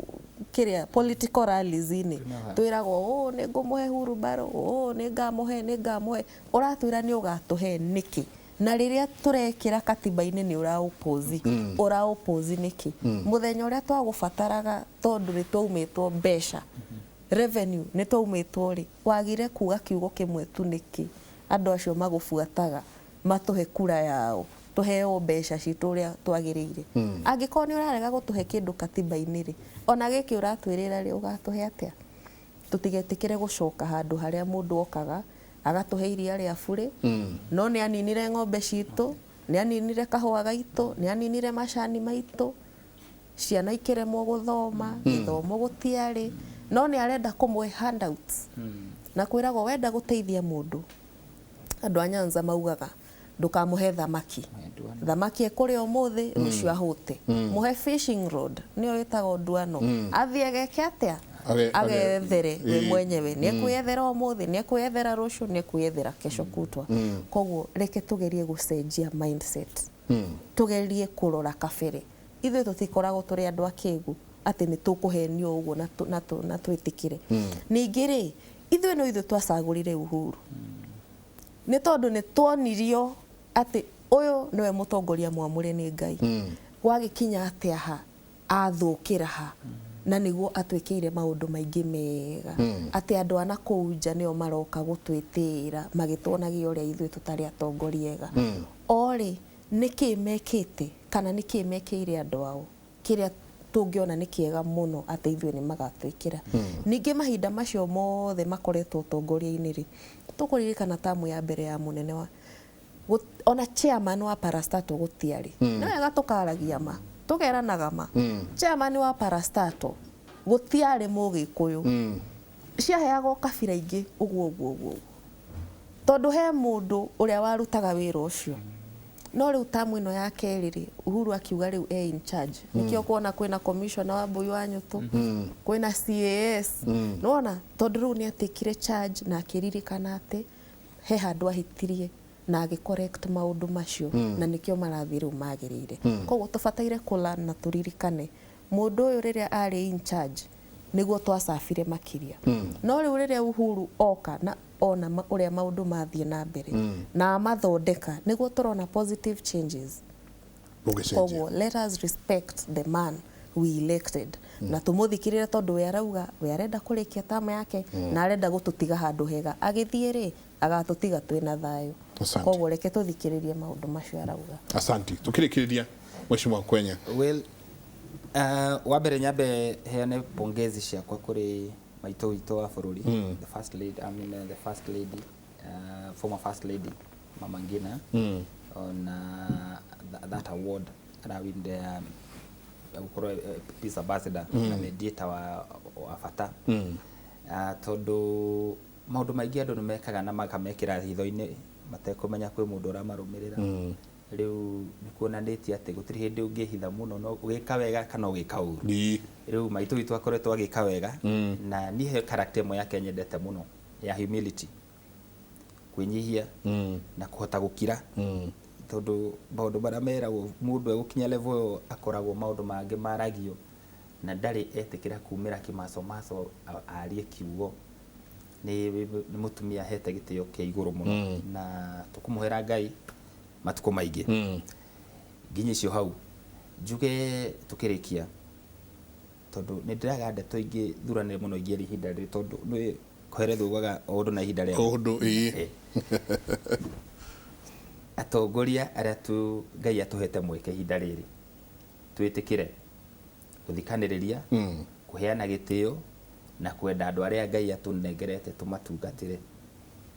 kĩrĩa political rallies-inĩ, twĩragwo ũ nĩ ngũmũhe hurubaro, ũ nĩ ngamũhe, nĩ ngamũhe. Ũratwĩra nĩ ũgatũhe nĩkĩ na rĩrĩa tũrekĩra katiba-inĩ nĩ ũra oppose? Ũra oppose nĩkĩ mũthenya ũrĩa twagũbataraga? Tondũ nĩ twaumĩtwo mbeca, revenue nĩ twaumĩtwo rĩ, wagire kuga kiugo kĩmwe tu nĩkĩ? Andũ acio magũbuataga matũhe kura yao, tũheo mbeca citũ ũrĩa twagĩrĩire. Angĩkorwo nĩ ũrarega gũtũhe kĩndũ katiba-inĩ rĩ, ona gĩkĩ ũratwĩrĩra rĩ, ũgatũhe atĩa? Tũtigetĩkĩre gũcoka handũ harĩa mũndũ okaga agatũhe iria rĩa burĩ, no nĩ aninire ng'ombe citũ, nĩ aninire kahũa gaitũ, nĩ aninire macani maitũ, ciana ikĩremwo gũthoma, gĩthomo gũtiarĩ, no nĩ arenda kũmũhe handouts. Na kwĩragwo wenda gũteithia mũndũ, andũ a Nyanza maugaga ndũkamũhe thamaki, thamaki ĩkũrĩa ũmũthĩ, rũciũ ahũte. Mũhe fishing rod, nĩyo ĩtagwo nduano, athiĩ ageke atĩa? Agethere we mwenyewe. Nĩ ekwĩyethera ũmũthĩ, nĩ ekwĩyethera rũciũ, nĩ ekwĩyethera kesho kutwa. Koguo reke tũgerie gũcenjia mindset, tũgerie kũrora kabere. Ithuĩ tũtikoragwo tũrĩ andũ akĩgu atĩ nĩ tũkũhenio ũguo na twĩtĩkĩre. Ningĩ rĩ, ithuĩ no ithuĩ twacagũrire Uhuru nĩ tondũ nĩ tuonirio atĩ ũyũ nĩwe mũtongoria mwamũre nĩ Ngai. Gwagĩkinya atĩa ha athũkĩra ha? Na nĩguo atwĩkĩire maũndũ maingĩ mega atĩ andũ a nakũu nja nĩo maroka gũtwĩtĩĩra magĩtuonagia ũrĩa ithuĩ tũtarĩ atongoria ega. O rĩ, nĩkĩ mekĩte kana nĩkĩ mekĩire andũ ao kĩrĩa tũngĩona nĩ kĩega mũno atĩ ithuĩ nĩ magatwĩkĩra? Ningĩ mahinda macio mothe makoretwo ũtongoria-inĩ rĩ, tũkũririkana tamu ya mbere ya mũnene wa ona chairman wa parastatal gũtiarĩ. Nĩ wega tũkaragia ma, tũkeranaga ma. Chairman wa parastatal gũtiarĩ mũgĩkũyũ, ciaheagwo kabira ingĩ ũguo ũguo ũguo ũguo, tondũ he mũndũ ũrĩa warutaga wĩra ũcio. No rĩu tamu ĩno ya kerĩ rĩ, Uhuru akiuga rĩu e in charge. Nĩkĩo kuona kwĩna commissioner wa Mbui wa Nyũtũ, kwĩna CAS, nĩwona, tondũ rĩu nĩ atekire charge na akĩririkana atĩ he handũ ahĩtirie na agĩ correct maũndũ macio, na nĩkĩo marathiĩ rĩu magĩrĩire. Koguo tũbataire kũla na tũririkane mũndũ ũyũ rĩrĩa arĩ in charge nĩguo twacabire makĩria. No rĩu rĩrĩa Uhuru oka na ona ũrĩa maũndũ mathiĩ na mbere na amathondeka, nĩguo tũrona positive changes. Ũgĩcenjia. Koguo let us respect the man we elected na tũmũthikĩrĩre, tondũ we arauga we arenda kũrĩkia tama yake na arenda gũtũtiga handũ hega. Agĩthiĩ rĩ, agatũtiga twĩna thayũ. Asante. Koguo reke tũthikĩrĩrie maũndũ macio arauga. Asanti. Tukĩrĩkĩrĩria, Mheshimiwa Kwenya. Well, wa mbere nyambe heane pongezi ciakwa kũrĩ maitũ witũ wa bũrũri, the first lady, I mean, the first lady, former first lady Mama Ngina, on that award arawinde ya gũkorwo peace ambassador na mediator wa bata, tondũ maũndũ maingĩ andũ nĩ mekaga na makamekĩra hitho-inĩ matekũmenya kwĩ mũndũ ũramarũmĩrĩra. Rĩu nĩ kuonanĩtie atĩ gũtirĩ hĩndĩ ũngĩhitha mũno, no ũgĩka wega kana ũgĩka ũru. Rĩu maitũ witũ akoretwo agĩka wega, na niĩ he character ĩmwe yake nyendete mũno ya humility, kwĩnyihia na kũhota gũkira, tondũ maũndũ marĩa meragwo mũndũ egũkinya level ĩyo akoragwo maũndũ mangĩ maragio na ndarĩ etĩkĩra kumĩra kĩmacomaco arie kiugo. Nĩ mũtumia ahete gĩtĩo kĩa igũrũ mũno na tũkũmũhera Ngai matukũ maingĩ nginya icio hau. Njuge tukirikia, tondu nĩ ndĩraga ndeto ingĩ thuranire mũno ingĩaria ihinda rĩrĩ, tondũ nĩ kũherethwo ugaga o ũndũ na ihinda rĩaguo. Ũndũ ĩĩ. Atongoria arĩa tu Ngai atũhete mweke ihinda rĩrĩ, twĩtĩkĩre gũthikanĩrĩria, kũheana gĩtĩo na kwenda andũ arĩa Ngai atũnengerete tũmatungatĩre,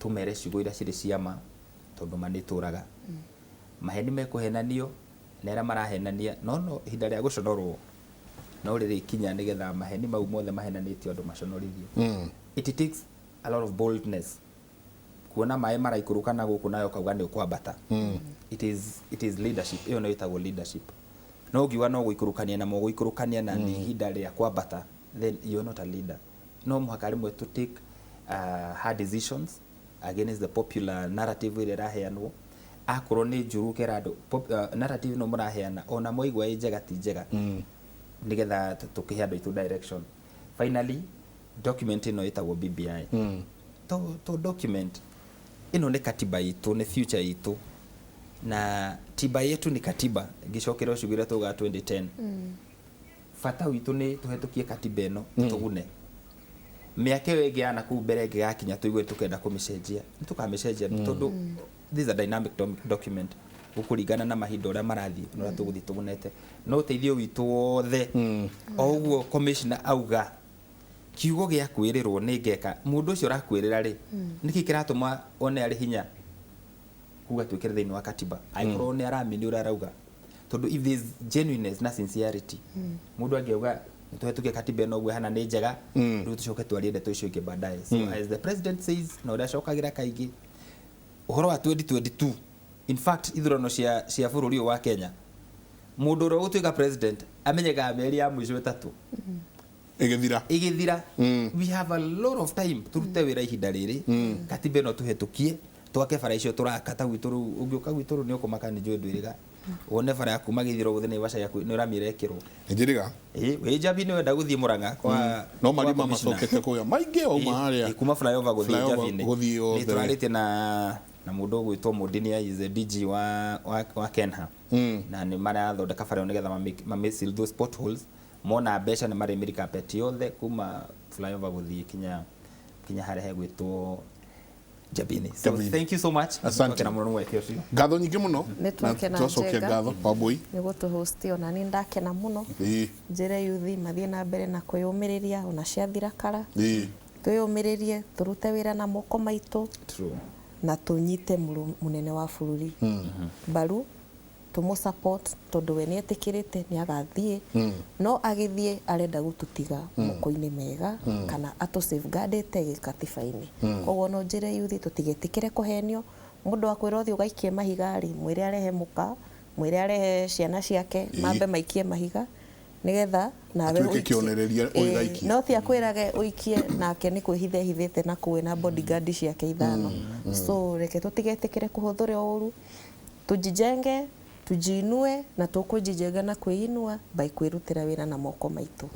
tũmere ciugo iria cirĩ cia ma, tondũ ma nĩ tũraga maheni mekũhenanio na arĩa marahenania, no ihinda rĩa gũconorwo no rĩrĩkinya, nĩgetha maheni mau mothe mahenanĩtio andũ maconorithio. It takes a lot of boldness kuona maĩ maraikũrũka na gũkũ nayo ũkauga nĩ ũkwambata. It is leadership. Ĩyo nĩyo ĩtagwo leadership. No ũngiuga no gũikũrũkania na mũgũikũrũkania na nĩ ihinda rĩa kwambata, then you're not a leader. No mũhaka rĩmwe to take hard decisions against the popular narrative ĩrĩa ĩraheanwo. Akorwo nĩ njũru, ũkera andũ narrative ĩno mũraheana ona mwaigua ĩ njega ti njega, nĩgetha tũkĩhe andũ aitũ direction. Finally, document ĩno ĩtagwo BBI to document ĩno nĩ katiba itũ, nĩ future itũ, na tiba yetu ni katiba. Ngĩcokera ciugo iria tugaga 2010, bata witũ nĩ tũhetũkie katiba ĩno tũgune mĩaka ĩyo ĩngĩ ya nakũu mbere ĩngĩgakinya tũigue tũkenda kũmĩcenjia, nĩ tũkamĩcenjia, tondũ this is a dynamic document gũkũringana na mahinda ũrĩa marathiĩ na ũrĩa tũgũthiĩ tũgunete. No ũteithio witũ wothe, o ũguo commissioner auga, kiugo gĩa kwĩrĩrwo nĩ ngeka, mũndũ ũcio ũrakwĩrĩra rĩ, nĩkĩ kĩratũma one arĩ hinya kuga twĩkĩre thĩinĩ wa katiba, angĩkorwo nĩ aramini ũrĩa arauga? Tondũ if there is genuineness na sincerity, mũndũ angĩauga nĩtũhetũkie katiba ĩno ũguo ĩhana nĩ njega, rĩu tũcoke twarie ndeto icio ingĩ baadaye. So as the president says, na ũrĩa acokagĩra kaingĩ ũhoro wa 2022, in fact ithurano cia bũrũri ũyũ wa Kenya, mũndũ ũrĩa ũgũtuĩka president amenyekaga mĩeri ya mũico 3 ĩgĩthira. Ĩgĩthira. We have a lot of time turute wĩra ihinda rĩrĩ, katiba ĩno tũhetũkie, twake bara icio tũraka ta gwitũ. Rĩu ũngĩũka gwitũ rĩu nĩ ũkũmaka nĩ njũĩ ndwĩrĩga wone bara ya kuma Gĩthiro gũthiĩ Naivasha nĩ ũramĩra ĩkĩrwo. Njĩrĩga. Ĩ wĩ Njabini wenda gũthiĩ Mũrang'a kwa no kwa marima commissioner. Macokete kũrĩa maingĩ wauma harĩa. Ĩ, kuma flyover gũthiĩ Flyover Njabini gũthiĩ nĩ yothe. tũrarĩtie na mũndũ ũgwĩtwo Mũndinia, is a DG wa Kenha, na nĩ marathondeka bara ĩyo nĩgetha mame seal those potholes. Mona mbeca nĩ marĩmĩri carpet yothe kuma flyover gũthiĩ kinya harĩa hegwĩtwo Njabini. So Njabini. thank you so much. Asante. Twakena mũno nĩ mweke ũcio. Ngatho nyingĩ mũno. Nĩ twakena, Na twacokia Njenga. ngatho, Wambui. Nĩ gũtũhosti, ona nĩ ndakena mũno. Njĩre yuthi mathiĩ na mbere na kwĩyũmĩrĩria ona ciathira kara. Twĩyũmĩrĩrie, tũrute wĩra na moko maitũ True. na tũnyite mũnene wa bũrũri mbaru, tũmũ support, tondũ we nĩ etĩkĩrĩte nĩ agathiĩ, no agĩthiĩ arenda gũtũtiga moko-inĩ mega kana atũ safeguardĩte gĩkatiba-inĩ. Koguo no njĩre yuthi tũtigetĩkĩre kũhenio. Mũndũ akwĩra ũthiĩ ũgaikie mahiga rĩ, mwĩre arehe mũka, mwĩre arehe ciana ciake, mambe maikie mahiga nigetha nawe Atuĩke ũikie. kĩonereria, ũigaikie. No ti akwĩrage ũikie nake nĩ kwĩhitha ehithĩte na kũu na bodyguard ciake ithano. So reke tũtigetĩkĩre kũhũthĩra ũru, tujijenge, tujiinue, na tũkũjijenga na kwĩinua by kwĩrutĩra wĩra na moko maitũ.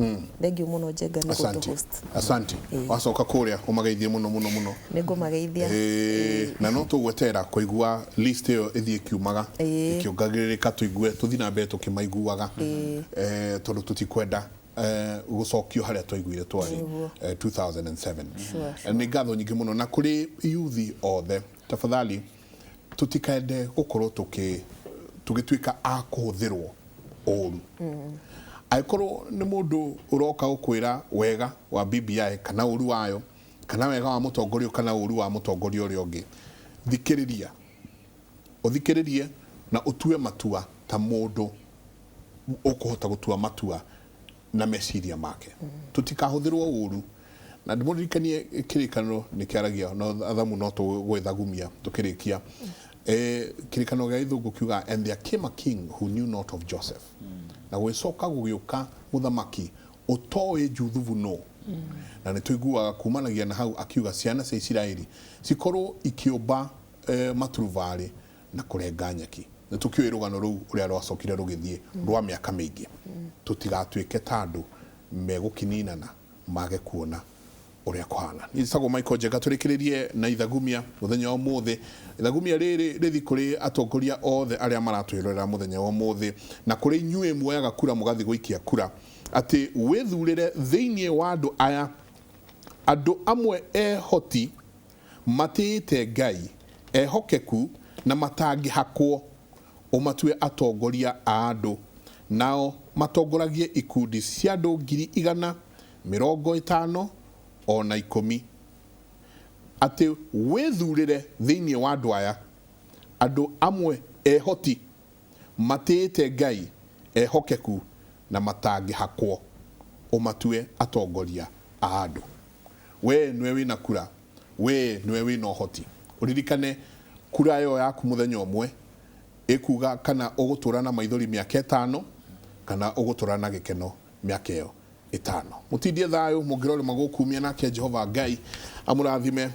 Thank you mũno, Njenga, nĩ Asante. gũtũhost. Asante. Wacoka kũrĩa ũmageithie mũno mũno mũno. Nĩ ngũmageithia. Na no tũgwetera kũigua list ĩyo ĩthiĩ ĩkiumaga, ĩkĩongagĩrĩrĩka, tũigue tũthiĩ na mbere tũkĩmaiguaga, tondũ tũtikwenda gũcokio harĩa twaiguire twarĩ Nĩguo. 2007. Sure. Nĩ ngatho nyingĩ mũno, na kũrĩ yuthi othe, tafadhali tũtikende gũkorwo tũgĩtuĩka a kũhũthĩrwo ũru. Angĩkorwo nĩ mũndũ ũroka gũkwĩra wega wa BBI kana ũru wayo, kana wega wa mũtongoria kana ũru wa mũtongoria ũrĩa ũngĩ, thikĩrĩria, ũthikĩrĩrie na ũtue matua ta mũndũ ũkũhota gũtua matua na meciria make. Tũtikahũthĩrwo ũru, na ndĩmũririkanie kĩrĩkanĩro nĩ kĩaragia no athamu no tũgwĩthagumia tũkĩrĩkia. Kĩrĩkanĩro gĩa gĩthũngũ kiuga, "And there came a king who knew not of Joseph." Na gwĩcoka gũgĩũka mũthamaki ũtoĩ Juthubu no, na nĩ tũiguaga kumanagia na hau akiuga ciana cia Isiraeli cikorwo ikĩũmba maturubarĩ na kũrenga nyeki. Nĩ tũkĩũĩ rũgano rũu ũrĩa rwacokire rũgĩthiĩ rwa mĩaka mĩingĩ. Tũtigatuĩke ta andũ megũkininana mage kuona. Ũrĩa kũhana. Niĩ njĩtagwo Michael Njenga, tũrĩkĩrĩrie na ithagumia mũthenya wa ũmũthĩ. Ithagumia rĩrĩ rĩthi kũrĩ atongoria othe arĩa maratwĩrorera mũthenya wa ũmũthĩ, na kũrĩ inyuĩ muoyaga kura mũgathiĩ gũikia kura, atĩ wĩthurĩre thĩinĩ wa andũ aya andũ amwe ehoti, matĩĩte Ngai, ehokeku na matangĩhakwo, ũmatue atongoria a andũ, nao matongoragie ikundi cia andũ ngiri igana, 50 ona 10. Atĩ wĩthurĩre thĩinĩ wa andũ aya andũ amwe ehoti, matĩĩte Ngai, ehokeku na matangĩhakwo, ũmatue atongoria a andũ. We nĩwe wĩna kura, we nĩwe wĩna ũhoti. Ũririkane kura ĩyo yaku mũthenya ũmwe ĩkuga kana ũgũtũra na maithori mĩaka 5 kana ũgũtũra na gĩkeno mĩaka ĩyo 5. Mũtindie thayũ, mũngĩrore magũkumia, nake Jehova Ngai amũrathime.